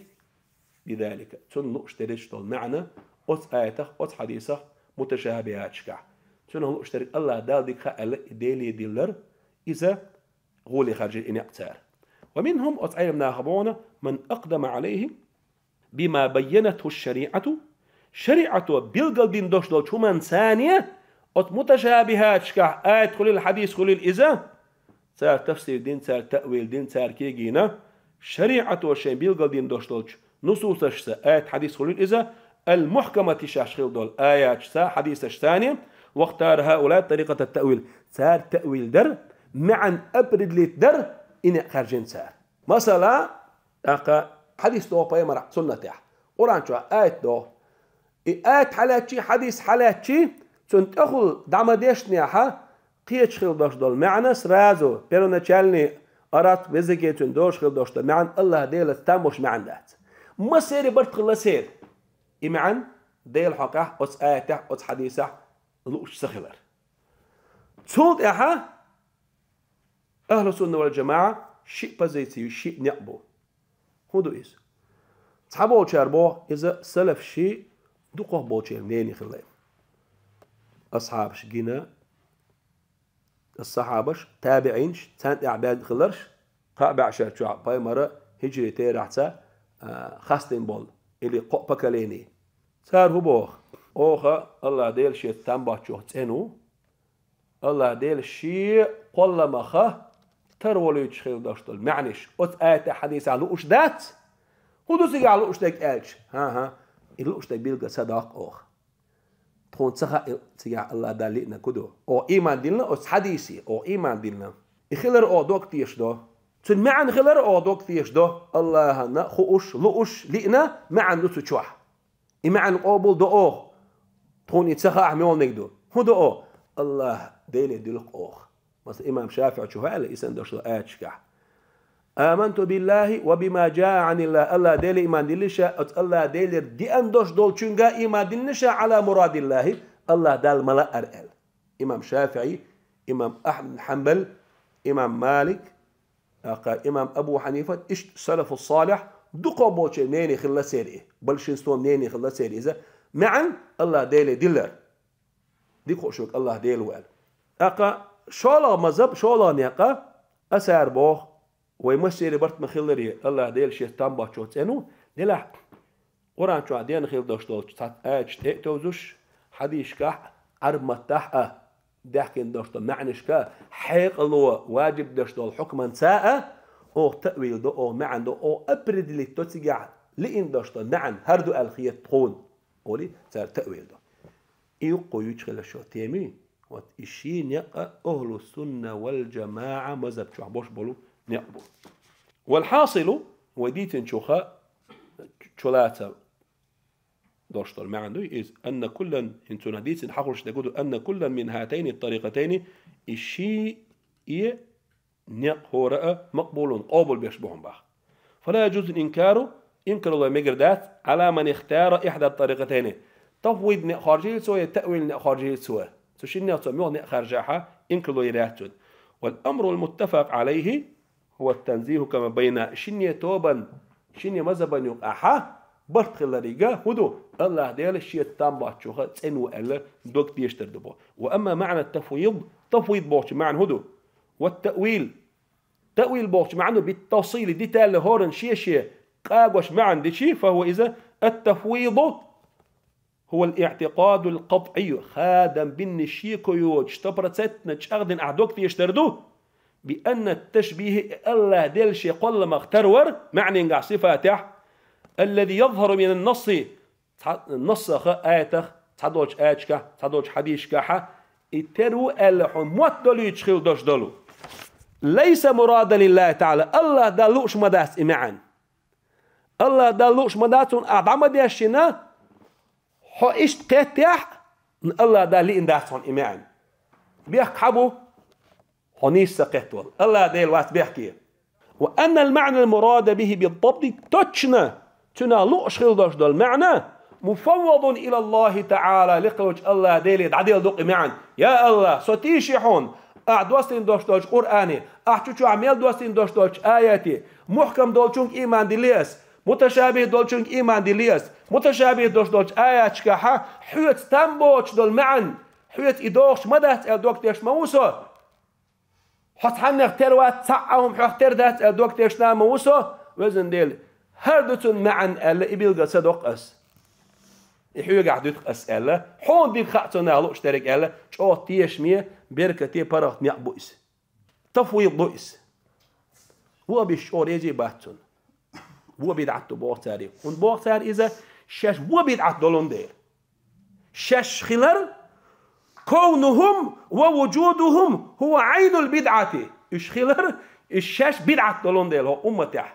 بذلك. Цунна лууш дерриш долу маьӀна оцу аятах, оцу хьадисах, муташабихӀаташкахь. Цунах лууш дерг АллахӀ Далла дика хаьа аьлла, и Деле диллар, иза гӀоле хаьржира и некъ цара. ومنهم, оцу Ӏеламнаха боху, من أقدم عليه بما بينته الشريعة, шариӀато билгалдина долуш долчу хӀуманца, оцу муташабихӀаташкахь аят хуьлийла, хьадис хуьлийла иза, цара тафсир дина, цара таъвил дина, цара кегийна, шариӀато шайн билгалдина долуш долчу нусусашца, аят, хьадис хуьлийла иза, المحكمة, шаьш хила долу аяташца, хьадисашца, واختار هؤلاء طريقة التأويل. Цара таъвил дар, маьӀна определить дар, и некъ хаьржина цара. Масала, тӀаккха хьадис доху пайхамаран суннатехь, Къуръан чохь аят доху. И аят хьалаьцчий, хьадис хьалаьцчий, цунна тӀехула дӀа ма дешнехьа, кхечу хила долуш долу маьӀна сразу, первоначальный арабском языке цуьнан долуш хила долуш долу маьӀна АллахӀ Делаца там болуш маьӀна дац. Масери барт хилла церан. И маьӀна Делан хьокъехь, оцу аятехь, оцу хьадисехь лууш ца хилар. Цул тӀаьхьа ахӀлу сунна вал джамаӀа шиъ позици, шиъ некъ бу. ХӀун ду иза? Цхьаболчара боху, иза салафаший, дукхахболчеран мнение хилла. Асхьабаш гина, асхьабаш, табиӀинаш, царна тӀехь баьзна хиларш, кхаа бӀешар чохь пайхамара хӀиджри терахьца, а, хастийна болу, или кхо поколение. Цара хӀун боху? Оха АллахӀ Дела шеца там боцчух цӀена ву, АллахӀ Дела шен кхолламаха тарволуьйтуш хила долуш долу маьӀнаш оцу аятехь, хьадисехь лууш дац? ХӀун ду цигахь лууш дерг аьлча? ХӀан-хӀа, и лууш дерг билгал ца доккху оха. Тхуна ца хаьа цигахь АллахӀ Далла лиънарг хӀун ду. Оха ийман диллина оцу хьадисе, оха ийман диллина. И хилар оха дог тешадо. Цуьнан маьӀна хилар оха дог тешадо. АллахӀана хууш, лууш, лиъна маьӀна ду цу чохь. И маьӀна къобал до оха. Тхуна и ца хаахь муьлханиг ду. ХӀун до оха? АллахӀ Деле дуьллу оха. Масала, имам ШафиӀи чу хӀу аьлла, и санна долуш долу аяташкахь: آمنت بالله وبما جاء عن الله. АллахӀ Деле иман дилла ша, оцу АллахӀ Делера деана долуш долчуьнга иман дилла ша, على مراد الله, АллахӀ Далла ма-лаъара аьлла. Имам ШафиӀи, имам Ахьмад бин Хьанбал, имам Малик, тӀаккха имам Абу Хьанифат, иштта салафу салихь, дукхахболчеран мнение хилла церан и, большинство мнение хилла церан иза, маьӀна АллахӀ Деле диллар. Дика хууш верг АллахӀ Дела ву аьлла. ТӀаккха шолгӀа мазхаб, шолгӀа некъ, а цара боху, вай массеран барт ма-хиллара, АллахӀ Дела Шеца там боцчух цӀена ву, делахь Къуръан чохь деана хила долуш долчу цхьацца аяташ тӀе а тевзаш, хьадисашкахь а, Ӏарбийн маттахь а даьхкина долуш долу маьӀнашка, хьекъало важиб деш долу хьукманца а, оха таъвил до, оха маьӀна до, оха определить до цигахь лиъна долуш долу маьӀна хӀара ду аьлла хета тхуна, олий, цара таъвил до. И юккъе юьйцуш хилла шо тема ю, вот и ши некъ а ахьлу сунна вал джамаӀа мазхаб чохь бош болу некъ бу. Вал хьасилу, вай дийцинчуха чулаца долуш долу маьӀна ду иза, анна куллан, хӀинца цунах дийцина хьахуш дерг ду, анна куллан мин хӀатайни ат-тарикъатайни, и ши э некъ хӀора а макъбулун, къобалбеш бу хьуна боху. Фала яджузу инкару, инкарло мегар дац, Ӏала ман ихтара ихьда ат-тарикъатайни. Тафвид некъ хоржийла цо я таъвил некъ хоржийла цо. Цу шиннех цо муьлха некъ харжахь а, инкарло йир яц цунна. Вал амрул муттафакъ Ӏалайхи хӀува ат-танзиху кама байна. Шинне тобан, шинне мазхабан юкъахь а барт хиларига хӀун ду? АллахӀ Дела Шеца там боцчуха цӀена ву аьлла дог тешар ду боху. Ва амма маьӀна ат-тафвид, тафвид бохучу маьӀна хӀун ду? Ва ат-таъвил. Таъвил бохучу маьӀна ду, бит-тафсили, детально хӀоранна шен-шен къагош маьӀна дичи, фа хӀува иза ат-тафвиду хӀува ал-иӀтикъаду ал-къатӀий, хадам бинна шеко йоцуш, сто процентно чӀагӀдина ахь дог тешар ду, би анна ат-ташбиха, АллахӀ Дела Шен кхолламах тар вар, маьӀнингахь, сифатехь, аллази язхару мин ан-насси, цхьа нассах, аятах, цхьадолчу аяташкахь, цхьадолчу хьадисашкахь, и тер ву аьлла хьуна мотт долуьйтуш хила долуш долу. Лайса мурадан лиллахӀи таӀала, АллахӀ Далла лууш ма дац и маьӀна. АллахӀ Далла лууш ма дац хьуна, ахь дӀа ма дешшина, хьо иштта кхеттехь а, АллахӀ Далла лиъна дац хьуна и маьӀна. Бехк хьан бу? Хьо нийса ца кхетта волу. АллахӀ Дела вац бехке. Ва аннал маӀна ал-мурада бихи бид-дабти, точно, цуьнан лууш хила долуш долу маьӀна, муфаввадун ила АллахӀи таӀала, лекха волчу АллахӀ Деле дӀаделла ду-кх и маьӀна. Я АллахӀ, со тийши хьуна, ахь доссийна долуш долчу Къуръане, ахь чу чохь мел доссийна долуш долчу аяте, мухькам долчуьнга ийман дилли ас, муташабихӀ долчуьнга ийман дилли ас, муташабихӀ долуш долчу аяташкахь хьоьца там боцуш долу маьӀна, хьоьца и догӀуш ма дац аьлла дог тешаш ма ву со. Хьо цхьаннах тера вац, цхьаъ а хӀума хьох тера дац аьлла дог тешна а ма ву со, везан Дела, хӀара ду цуьнан маьӀна аьлла, и билгал ца доккху ас. И хьоьгахь дуьту ас аьлла, хьуна дика хаьа цунах лууш дерг аьлла, чӀогӀа тешаме, беркате, паргӀат некъ бу иза. Тафвид ду иза. Вон а беш чӀогӀа реза бац цунна. Вон бидӀат ду боху цара. ХӀунда боху цара иза? Шаьш вон бидӀат долун дела. Шаьш хилар, ковнухум ва вуджудухум хӀува Ӏайнул бидӀати. Уьш хилар, уьш шаьш бидӀат долун дела хӀокху умматехь.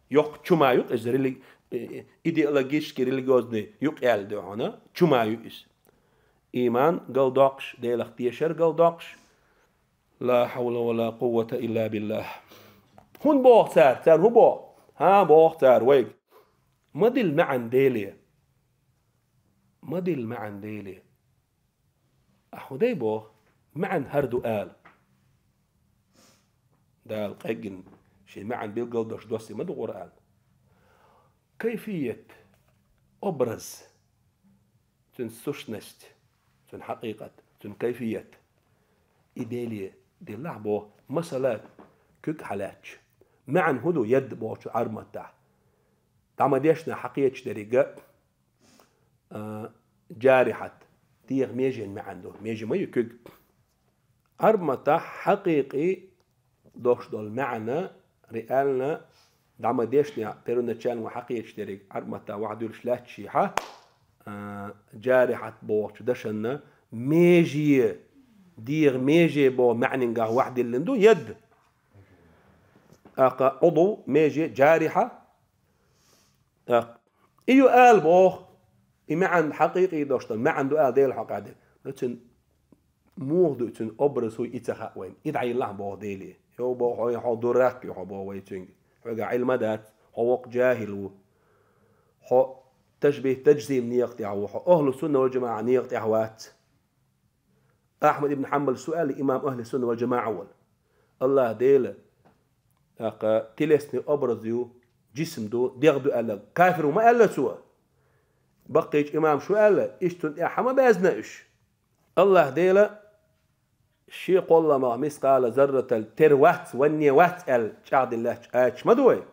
Йоккха чума ю иза, рели-, э, э, идеологический, религиозный юкъа яьлла ду хьуна, чума ю иза. Ийман галдоккхуш, Делах тешар галдоккхуш. Ла хьавла ва ла къуввата илла биллахӀ. ХӀунда боху цара? Цара хӀун боху? ХӀан, боху цара вайга. Ма дилла маьӀна Деле. Ма дилла маьӀна Деле. Ахьа хӀун дай боху? МаьӀна хӀара ду ала. Дала къеггина шен маьӀна билгалдош доссий ма ду Къуръан. Кайфият, образ, цуьнан сущность, цуьнан хьакъикъат, цуьнан кайфият. И Деле диллахь боху, масала, куьг хьалаьтташ. МаьӀна хӀун ду яд бохучу Ӏарбматтахь? ДӀа ма дешна хьан кхеташ деррига, а, джарихьат, дегӀан межен маьӀна ду, меже ма ю куьг. Ӏарбматтахь хьакъикъи долуш долу маьӀна, реально, дӀа ма дешнехь, первоначально ван хьакхеташ дерриг Ӏарбматта вахь дуьлуш лаьтташехьа, а, джарихьат бохучу дашанна, меже, дегӀан меже боху маьӀнингахь вахь диллина ду яд. ТӀаккха Ӏуду, меже, джарихьа. ТӀаккха и ю ала боху, и маьӀна хьакъикъи долуш долу маьӀна ду ала Делан хьокъехь дерг. Но цуьнан муха ду, цуьнан образ хӀуй и ца хаьа вайна. И дӀайиллахь боху Деле. Йо, бо, хьо, хьо дурак ю, хьо, бо, вай цуьнга. Хьоьга Ӏилма дац, хьо воккха жахӀил ву. Хьо ташбихӀ-таджсим некъа тӀехь ву, хьо ахӀлу сунна вал жамаӀа некъа тӀехь вац. Ахьмад ибн Хьанбал суал имам ахӀли сунна вал жамаӀа вал. АллахӀ Дела, тӀаккха, телесный образ ю, джисм ду, дегӀ ду аьлла, кафир ву ма аьлла цо. Баккхийчу имам шу аьлла, иштта цунна тӀехь хьа ма баьзна уьш. АллахӀ Дела шен кхолламах мискъала зарратал тера вац, ванне вац аьлла, чӀагӀдина лаьтташ аяташ ма ду вай.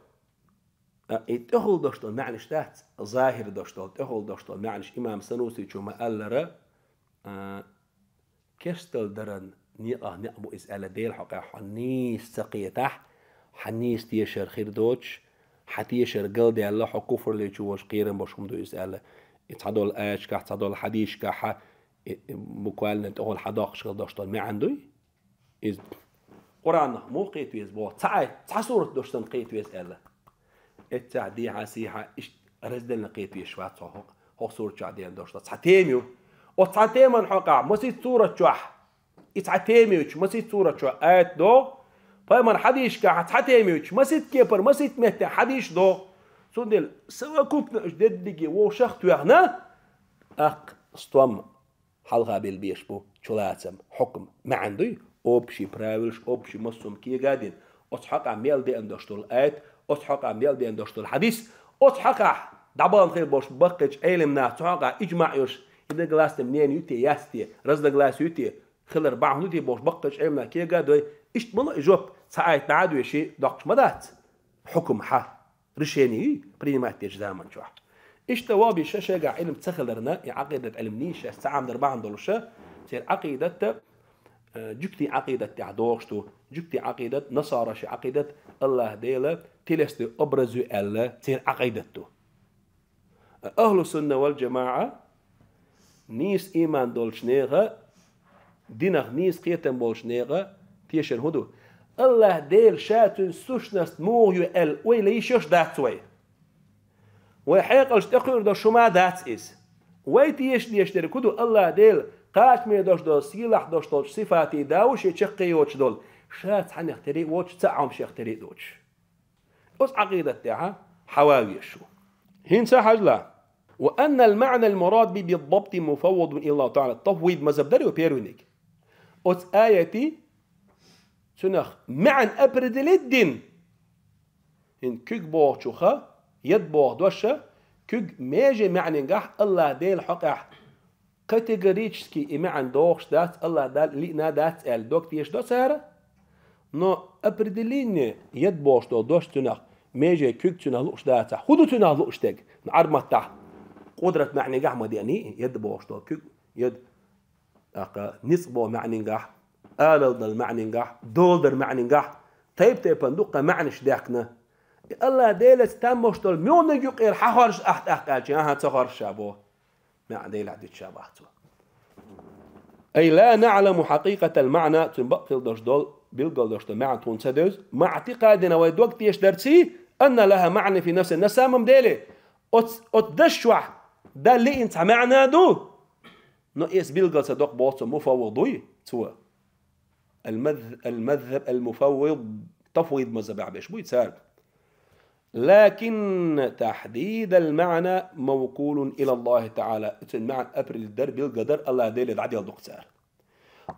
А, и тӀехула дош долу маьӀнаш дац, захир дош долу, тӀехула дош долу маьӀнаш имам Санусичо ма-аллара, а, кестал даран некъах некъ бу иза аьлла, Делан хьокъехь хьо нийса ца кхетахь, хьан нийса тешар хир доцуш, хьан тешар галдаьлла, хьо куфралличу волуш кхерам беш хӀума ду иза аьлла. И цхьадолу аяташкахь, цхьадолу хьадисашкахь, и, и, буквально тӀехула хьадоккхуш хила дош долу маьӀна дуй? Иза Къуръанах муха кхета веза боху? Цхьа аят, цхьа сурат дош санна кхета веза аьлла. Эццахь дехьа-сехьа иштта разделна кхета везаш вац хьо хӀокху, хӀокху сурат чохь деана дош ду. Цхьа тема ю. Оцу цхьа теман хьокъехь масийтта сурат чохь, и цхьа тема йоцуш масийтта сурат чохь аят догӀу, пайхамар хьадисашкахь цхьа тема йоцуш масийтта кепара, масийтта меттехь хьадисаш догӀу. Цундела совокупно уьш дерриге вовшах а тоьхна, аккха стом хьалха билла беш бу, чулацам, хьукм, маьӀна дуй, общий правилаш, общий массо а кега а дина, оцу хьокъехь мел деана дош долу аят, оцу хьокъехь мел деана дош долу хьадис, оцу хьокъехь дӀабахана хир болуш баккхийчу Ӏелам наха цу хьокъехь иджмаъ йолуш, единогласный мнение ю те, яц те, разногласие ю те, хилар бахьана ду те бохуш баккхийчу Ӏелам наха кега а дой, иштта ма ло и жоп, цхьа аят дӀа а доьший, доккхуш ма дац. Хьукм хьан, решение принимать дечу заман чохь. Иштта ваби ша шайгахь Ӏилма ца хиларна, и Ӏакъидат Ӏилма нийса шаьш ца Ӏамдар бахьана долуша, церан Ӏакъидатта, э, жуьгтийн Ӏакъидат тӀехь догӀуш ду. Жуьгтийн Ӏакъидат, насараши Ӏакъидат, АллахӀ Дела телесный образ ю аьлла, церан Ӏакъидат ду. Ахьлу сунна вал жамаӀа, нийса ийман долчу нехан, динах нийса кхетам болчу нехан тешар хӀун ду? АллахӀ Дела ша цуьнан сущность муха ю аьлла, ойла йиш йолуш дац вай. Вай хьекъалш тӀекхуьур долуш хӀума дац иза. Вай теша деш дерг хӀун ду? АллахӀ Дела кхачаме долуш долу, сийлахь долуш долчу сифатийн да ву шен чаккхе йоцуш долу, ша цхьаннех тера а воцуш, цхьа Ӏомашех тера а доцуш. Оцу Ӏакъидат тӀехь хьава везаш ву. ХӀинца хьажал. وأن المعنى المراد به بالضبط مفوض إلى الله تعالى. Тафвид мазхӀаб дара вай первыйниг. Оцу аятий цунах маьӀна определить дина. ХӀинца куьг бохучуха, яд боху доша, куьг меже маьӀнингахь АллахӀ Делан хьокъехь категорически и маьӀна дохуш дац, АллахӀ Дала лиъна дац аьлла дог тешадо цара, но определение яд бохуш долу дош цуьнах, меже куьг цуьнах лууш дацахь. ХӀун ду цуьнах лууш дерг? Ну, Ӏарматтахь къудрат маьӀнингахь ма деаний, яд бохуш долу куьг, яд, тӀаккха ницкъ боху маьӀнингахь, алалдала маьӀнингахь, доладар маьӀнингахь, тайп-тайпана дуккха маьӀнаш даьккхина. И АллахӀ Делаца там болуш долу муьлханиг юкъера хьан хоржу ахь тӀаккха аьлча, ахьа ца хоржу ша боху. МаьӀна Делахь дуьтуш бахьа цо. أي لا نعلم حقيقة المعنى, цуьнан бакъ хила долуш долу, билггал долуш долу маьӀна тхуна ца девза, مع اعتقادنا, вай дог тешадарций, أن لها معنى في نفسها, на самом деле, оц-, оцу дашшохь Далла лиъна цхьа маьӀна ду, но иза билггал ца до боху цо, муфаввид вуй цо. Ал-маз-, ал-мазхаб ал-муфаввид, тафвид мазхабехь берш буй цара. لكن تحديد المعنى موكول إلى الله تعالى. Цуьнан маьӀна определить дар, билггал дар АллахӀ Деле дӀаделла ду-кх цара.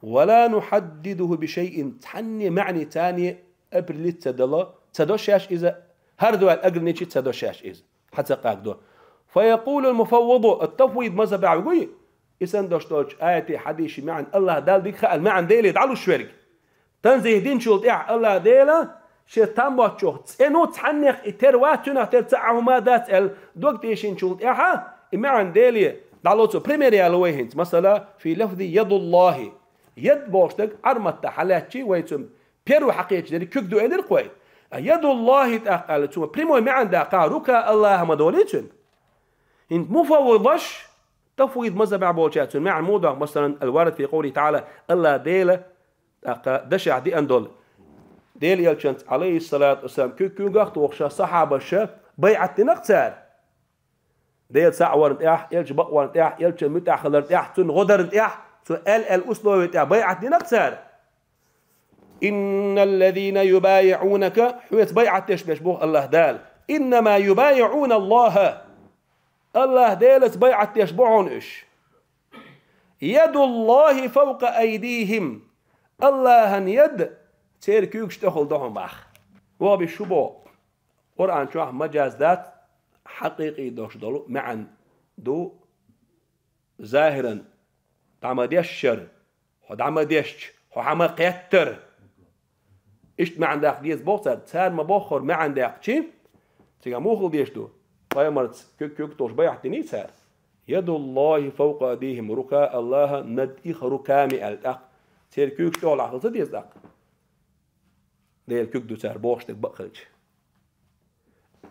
ولا نحدده بشيء, цхьанне маьӀне царне определить ца дало, ца до шаьш иза, хӀара дуьхьал ограничить ца до шаьш иза. Хьан ца къагадо. فيقول المفوض, ат-тафвид мазхабехь вуй, и санна дош долчу аятий, хьадисий маьӀна АллахӀ Далла дика хаьа аьлла маьӀна Деле дӀалуш верг. Танзихь динчул тӀаьхьа АллахӀ Дела шен там боцчух цӀено цхьаннех и тера вац, цуьнах тера цхьа а хӀума дац аьлла дог тешинчул тӀаьхьа, и маьӀна Деле дӀало цо. Пример яла вай хӀинца. Масала, في لفظ يد الله. Яд бохуш дерг Ӏарматта хьалаьцчий вай цуьнан первый хьакхечу дерриг куьг ду элира-кх вай. А يد الله тӀаккха аьлла, цо прямой маьӀна даккха, рука АллахӀа ма долий цуьнан. ХӀинца муфаввидаш, тафвид мазхабехь болчара цуьнан маьӀна муха ду-кх, масалан, الوارد في قوله تعالى, АллахӀ Дела тӀаккха дашехь деана долу. Делан элчанца, Ӏалайхиссалату вассалам, куьг куьйгах а тухуш, сахьабаша байӀат дина-кх цара. Дела цхьаъ варна тӀехь, элча бакъ варна тӀехь, элчан муьтӀахь хиларна тӀехь, цунна гӀо дарна тӀехь, цо аьлла-аьлла условий тӀехь байӀат дина-кх цара. إن الذين يبايعونك, хьоьца байӀат деш берш, боху АллахӀ Дала, إنما يبايعون الله, АллахӀ Делаца байӀат деш бу хьуна уьш. يد الله فوق أيديهم, АллахӀан яд церан куьйгаш тӀехула ду хьуна боху. Ваха беш шу боху. Къуръан чохь мажаз дац, хьакъикъий долуш долу маьӀна ду, захӀиран дӀа ма дешшара, хьо дӀа ма дешча, хьо хьан ма кхеттара. Иштта маьӀна даккха деза боху цара, цара ма боххура маьӀна даьккхича, цигахь муха хила дезаш ду? Пайхамарца куьг-куьг толуш байӀат диний цара? يد الله فوق أيديهم, рука АллахӀан над их руками аьлла тӀаккха. Церан куьйгаш тӀехула хила ца деза тӀаккха? Делан куьг ду цара бохуш дерг бакъ хилча.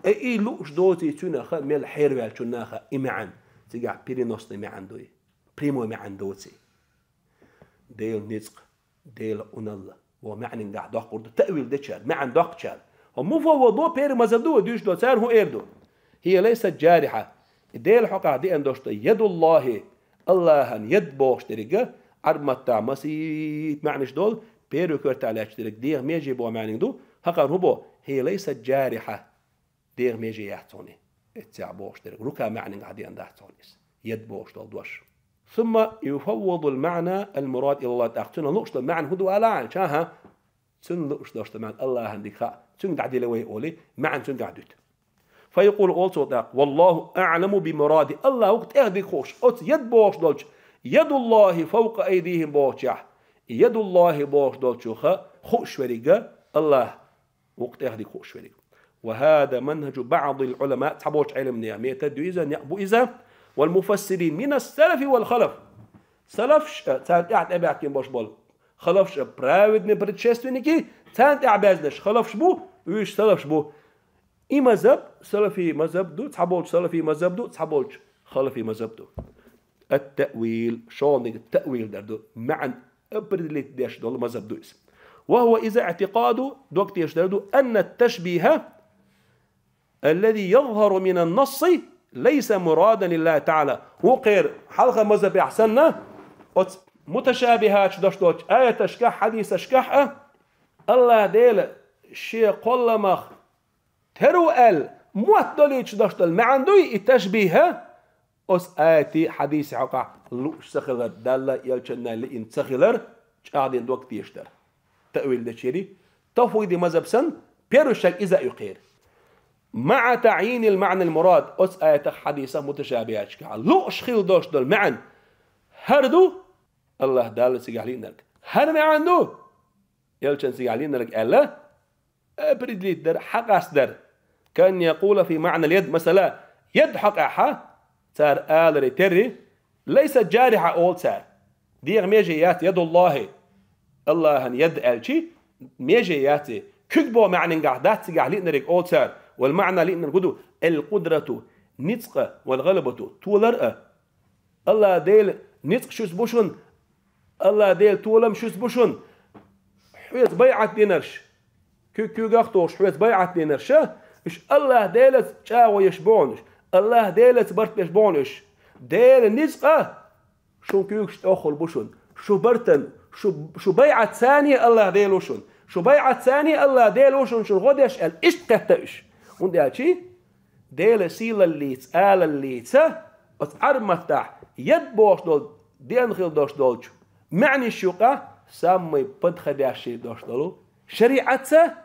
Э, и лууш доций цуьнан ха мел хьерваьллачунна ха и маьӀна, цигахь переносный маьӀна дуй, прямой маьӀна доций. Делан ницкъ, Делан къиналла, вон маьӀнингахь доккхур ду, таъвил дечара, маьӀна доккхучара. Хьо муфаввад ду, первый мазхӀаб ду, вай дуьйцуш долу, цара хӀун эр ду? هي ليست جارحة. И Делан хьокъехь деана долуш ду, ядуллахӀи, АллахӀан яд бохуш дерг, Ӏарб маттахь масийттаза маьӀнаш долу, первый коьртехь лаьтташ дерг дегӀан меже боху маьӀниг ду, хӀокхарна хӀун боху? هي ليست جارحة. ДегӀан меже яц хьуна. Эццехь бохуш дерг, рука маьӀнигахь деана дац хьуна иза, яд бохуш долу дош. ثم يفوض المعنى المراد إلى الله, тӀаккха цуьнан лууш долу маьӀна хӀун ду ала аьлча, хӀа-хӀа, цуьнан лууш долуш долу маьӀна АллахӀан дика хаьа, цуьнга дӀадила вай олий, маьӀна цуьнгахь дуьту. فيقول, олу цо тӀаккха: والله أعلم بمراده, АллахӀ ву-кх тӀех дика хууш, оцу яд бохуш долчу, يد الله فوق أيديهم бохучехь, ядуллахӀи бохуш долчух хууш верг АллахӀ ву-кх тӀех дика хууш верг. وهذا منهج بعض العلماء, цхьаболчу Ӏеламнехан метод ду иза, некъ бу иза, والمفسرين من السلف والخلف. Салафаш а, царна тӀаьхьа тӀебаьхкина болуш болу, халафаш а, праведные предшественники, царна тӀаьхьа баьзнарш халафаш бу, уьш салафаш бу. И мазхаб салафий мазхаб ду, цхьаболчу салафий мазхаб ду, цхьаболчу халафий мазхаб ду. Ат-таъвил, шолгӀаниг таъвил дар ду, маьӀна определить деш долу мазхаб ду иза. وهو иза اعتقاد, дог тешаш дар ду, أن التشبيه الذي يظهر من النص ليس مرادا لله تعالى. Вукхеран хьалха мазхабехь санна, оцу муташабихӀаташ деш долчу аяташкахь, хьадисашкахь а, АллахӀ Дела шен кхолламах тера ву аьлла, мотт долуьйтуш деш долу маьӀна дуй и ташбихӀ, оцу аятий, хьадисий хьокъехь лууш ца хилар, Далла а, элчанна а лиъна ца хилар, чӀагӀдина дог тешаш дара. Таъвил дечерий, тавхьидий мазхаб санна, первый шаг иза а ю кхеран. مع تعيين المعنى المراد, оцу аятах, хьадисах, муташабихӀаташкахь лууш хила долуш долу маьӀна хӀара ду, АллахӀ Далла цигахь лиънарг. ХӀара маьӀна ду, элчан цигахь лиънарг аьлла, определить дара, хьакъастадара. كأن يقول في معنى اليد, масала, яд хьокъехь цара аларе терра, ليست جارحة олу цара. ДегӀан меже яц, ядуллахӀи, АллахӀан яд аьлчи, меже яц и. Куьг боху маьӀнингахь дац цигахь лиънарг олу цара. والمعنى лиънарг хӀун ду? القدرة, ницкъ а, والغلبة, толар а. АллахӀ Делан ницкъ шуьца бу шуна, АллахӀ Делан толам шуьца бу шуна. Хьоьца байӀат динарш, куьг куьйгах а тухуш, хьоьца байӀат динарш а, уьш АллахӀ Делаца чӀагӀо еш бу хьуна уьш, АллахӀ Делаца барт беш бу хьуна уьш. Делан ницкъ а шун куьйгаш тӀехула бу шуна. Шу бартан, шу, шу байӀат царна а АллахӀ Дела ву шуна. Шу байӀат царна а АллахӀ Дела ву шуна, шуна гӀо деш аьлла, иштта кхетта уьш. ХӀунда аьлча Делан сийлаллица, алаллица, оцу Ӏарб маттахь яд бохуш долу, деана хила долуш долчу маьӀнаш юкъахь самый подходящий долуш долу шариӀатца,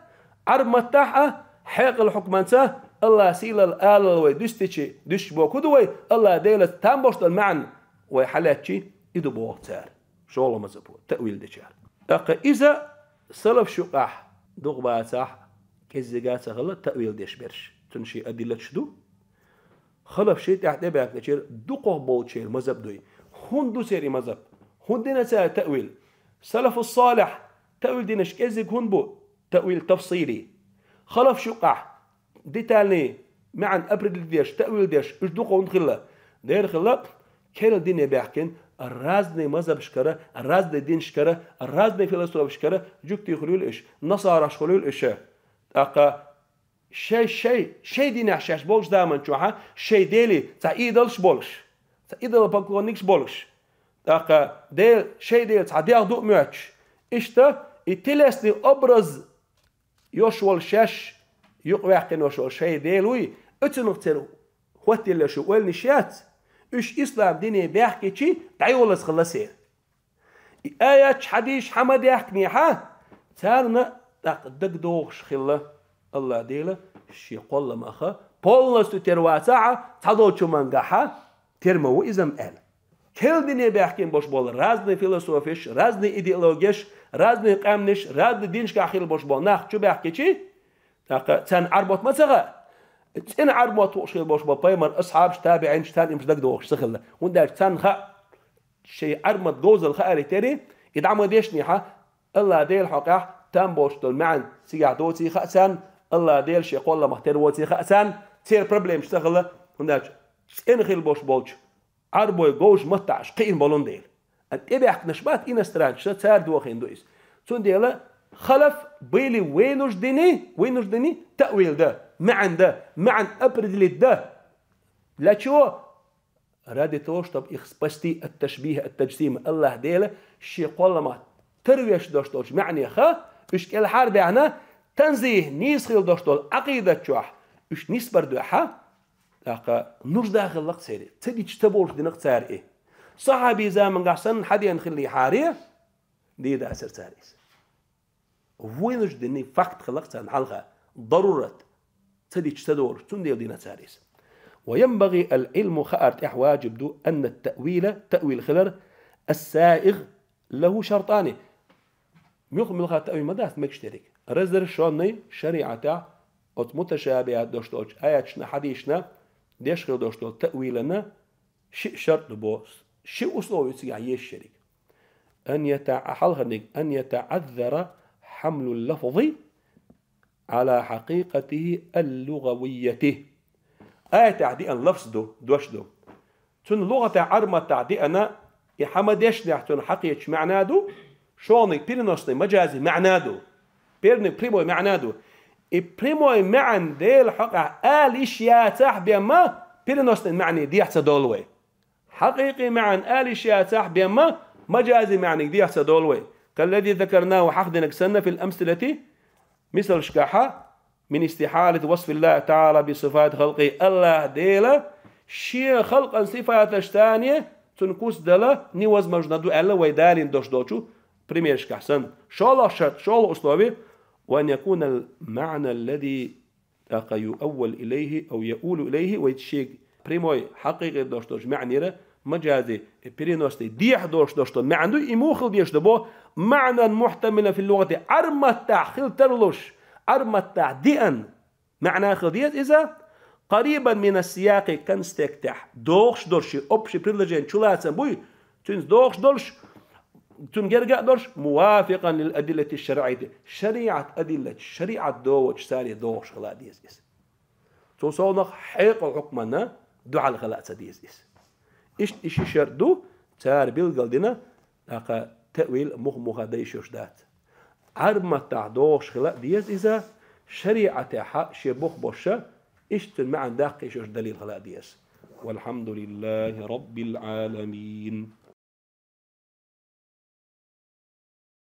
Ӏарб маттахь а, хьекъал хьукманца, АллахӀ сийлалла, алалла вай дуьстичи, дуьстичи боху ду вай, АллахӀ Делаца там болуш долу маьӀна вай хьалаьцчи, и ду боху цара. ШолгӀа мазхабо, таъвил дечара. ТӀаккха иза салафаш юкъахь дукха бацахь, кӀеззига а ца хилла таъвил деш берш. Цуьнан шен адиллаташ ду. Халаф шен тӀаьхьа тӀебаьхкинчеран дукхах болчеран мазхаб дуй. ХӀунда ду церан и мазхаб? ХӀунда дина цара таъвил? Салафус-салихь таъвил динарш кӀеззиг хӀунда бу? Таъвил тафсили. Халафаш юкъахь детальный маьӀна определить деш, таъвил деш, уьш дукха хӀунда хилла? Дера хилла, керла дине баьхкина, разный мазхабашкара, разный динашкара, разный философашкара, жуьгтий хуьлийла уьш, насараш хуьлийла уьш. ТӀаккха шай, шай, шай динехь шаьш болчу заман чохь а шай дели цхьа идолаш болуш, цхьа идолопоклонникаш болуш. ТӀаккха Дела, шай Дела цхьа дегӀ ду а моьттуш. Иштта И телесный образ йолуш волу шаьш юкъаваьккхина йолуш волу шайн дела вуй, оцунах церан хӀоттаелла шу ойланаш яц, уьш ислам дине баьхкичи дӀайолаза хилла церан. И аяташ, хьадисаш хьа ма даьхкинехьа, царна тӀаккха дагадогӀуш хилла, Аллах Дела шен кхолламаха полностью тера вацахьа, цхьадолчу мангахьа тера ма ву иза-м аьлла. Керла дине баьхкина болуш болу разные философияш, разные идеологияш, разные къаьмнаш, разные динашкахь хилла болуш болу нах чу баьхкичи, тӀаккха царна Ӏарбота ма ца хаьа. ЦӀена Ӏарбота хууш хилла болуш болу пайхамар асхьабаш, табиӀинаш, царна имаш дагадогӀуш ца хилла. ХӀунда аьлча царна хаьа, шайн Ӏарбота говзалла хаарий тери, и дӀа ма дешнехьа, Аллах Дела хьокъехь там болуш долу маьӀна цигахь доций хаьа царна, Аллах Дела шен кхолламах тера воций хаьа царна, церан проблемаш ца хилла, хӀунда аьлча цӀена хилла болуш болчу Ӏарбой говжа маттахь аша кхиъна болун дела. А тӀебаьхкинарш бац иностранцаш, цара дохийна ду иза. Цундела халаф были вынуждены, вынуждены таъвил дан, маьӀна дан, маьӀна определить дан. Для чего? Ради того, чтобы их спасти от ташбиха, от таджсима. Аллах Дела шен кхолламах тарвеш долуш долчу маьӀнеха, уьш кӀелхьара баьхна, танзих, нийса хила долуш долу Ӏакъидат чохь уьш нисбар дуьхьа, тӀаккха нужда хилла-кх церан, ца дича ца болуш дина-кх цара и. Сахьабий замангахь санна хьадеана хиллехьара, дийр дацара цара иза. Вынужденный факт хилла-кх царна хьалха, дарурат, ца дича ца долуш, цундела дина цара иза. وينبغي العلم, хаар тӀехь важиб ду, أن التأويل, таъвил хилар, السائغ له شرطان. Муьлхха-муьлхха таъвил ма дац мегаш дерг. Разрешённый шариӀатехь оцу муташабихӀат долуш долчу аяташна, хьадисашна деш хила долуш долу таъвилана шиъ шарт ду боху, ши условие цигахь езаш ерг. أن يتع-, хьалхарниг, أن يتعذر حمل اللفظ على حقيقته اللغوية. Аятехь деана лафз ду, дош ду. Цунна лугӀатехь, Ӏарматтахь деана, и хьан ма дешнехь цунна хьакхеташ маьӀна ду, шолгӀаниг переносный, маджази маьӀна ду. Первниг прямой маьӀна ду. И прямой маьӀна Дела хьокъехь ала йиш яцахь бен ма, переносный маьӀне дехьа ца долу вай. Хьакъикъи маьӀна ала йиш яцахь бен ма, маджази маьӀниг дехьа ца долу вай. كالذي ذكرناه, хьахдинарг санна, في الأمثلة, мисалшкахьа, من استحالة وصف الله تعالى بصفات خلقه, Аллах Дела шен халкъан сифаташ царна цунна куц дала невозможно ду аьлла вай далийна долуш долчу примершкахь санна. ШолгӀа шарт, шолгӀа условие, وأن يكون المعنى الذي, тӀаккха, يؤول إليه أو يؤول إليه, вай шега прямой, хьакъикъи долуш долчу маьӀнера, маджази, переносный, дехьа долуш долуш долу маьӀна ду, и муха хила дезаш ду бо, معنى محتملا في اللغة, Ӏарматтахь хила тарлуш, Ӏарматтахь деана маьӀна хила деза иза, قريبا من السياق, контекстехь дохуш долуш, и общий предложени чулацам буй, цуьнца дохуш долуш, цунна герга а долуш, موافقا للأدلة الشرعية, шариӀат адиллаташ, шариӀат догӀучу царе догӀуш хила деза иза. Цул совнах хьекъал хьукманна дуьхьал хила а ца деза иза. Иштта и ши шарт ду, цара билгал дина, тӀаккха таъвил муха-муха дан йиш йолуш дац. Ӏарматтахь догӀуш хила а деза иза, шариӀатехьа шен бух бошша, иштта цуьнан маьӀна даккха йиш йолуш далил хила а деза. والحمد لله رب العالمين.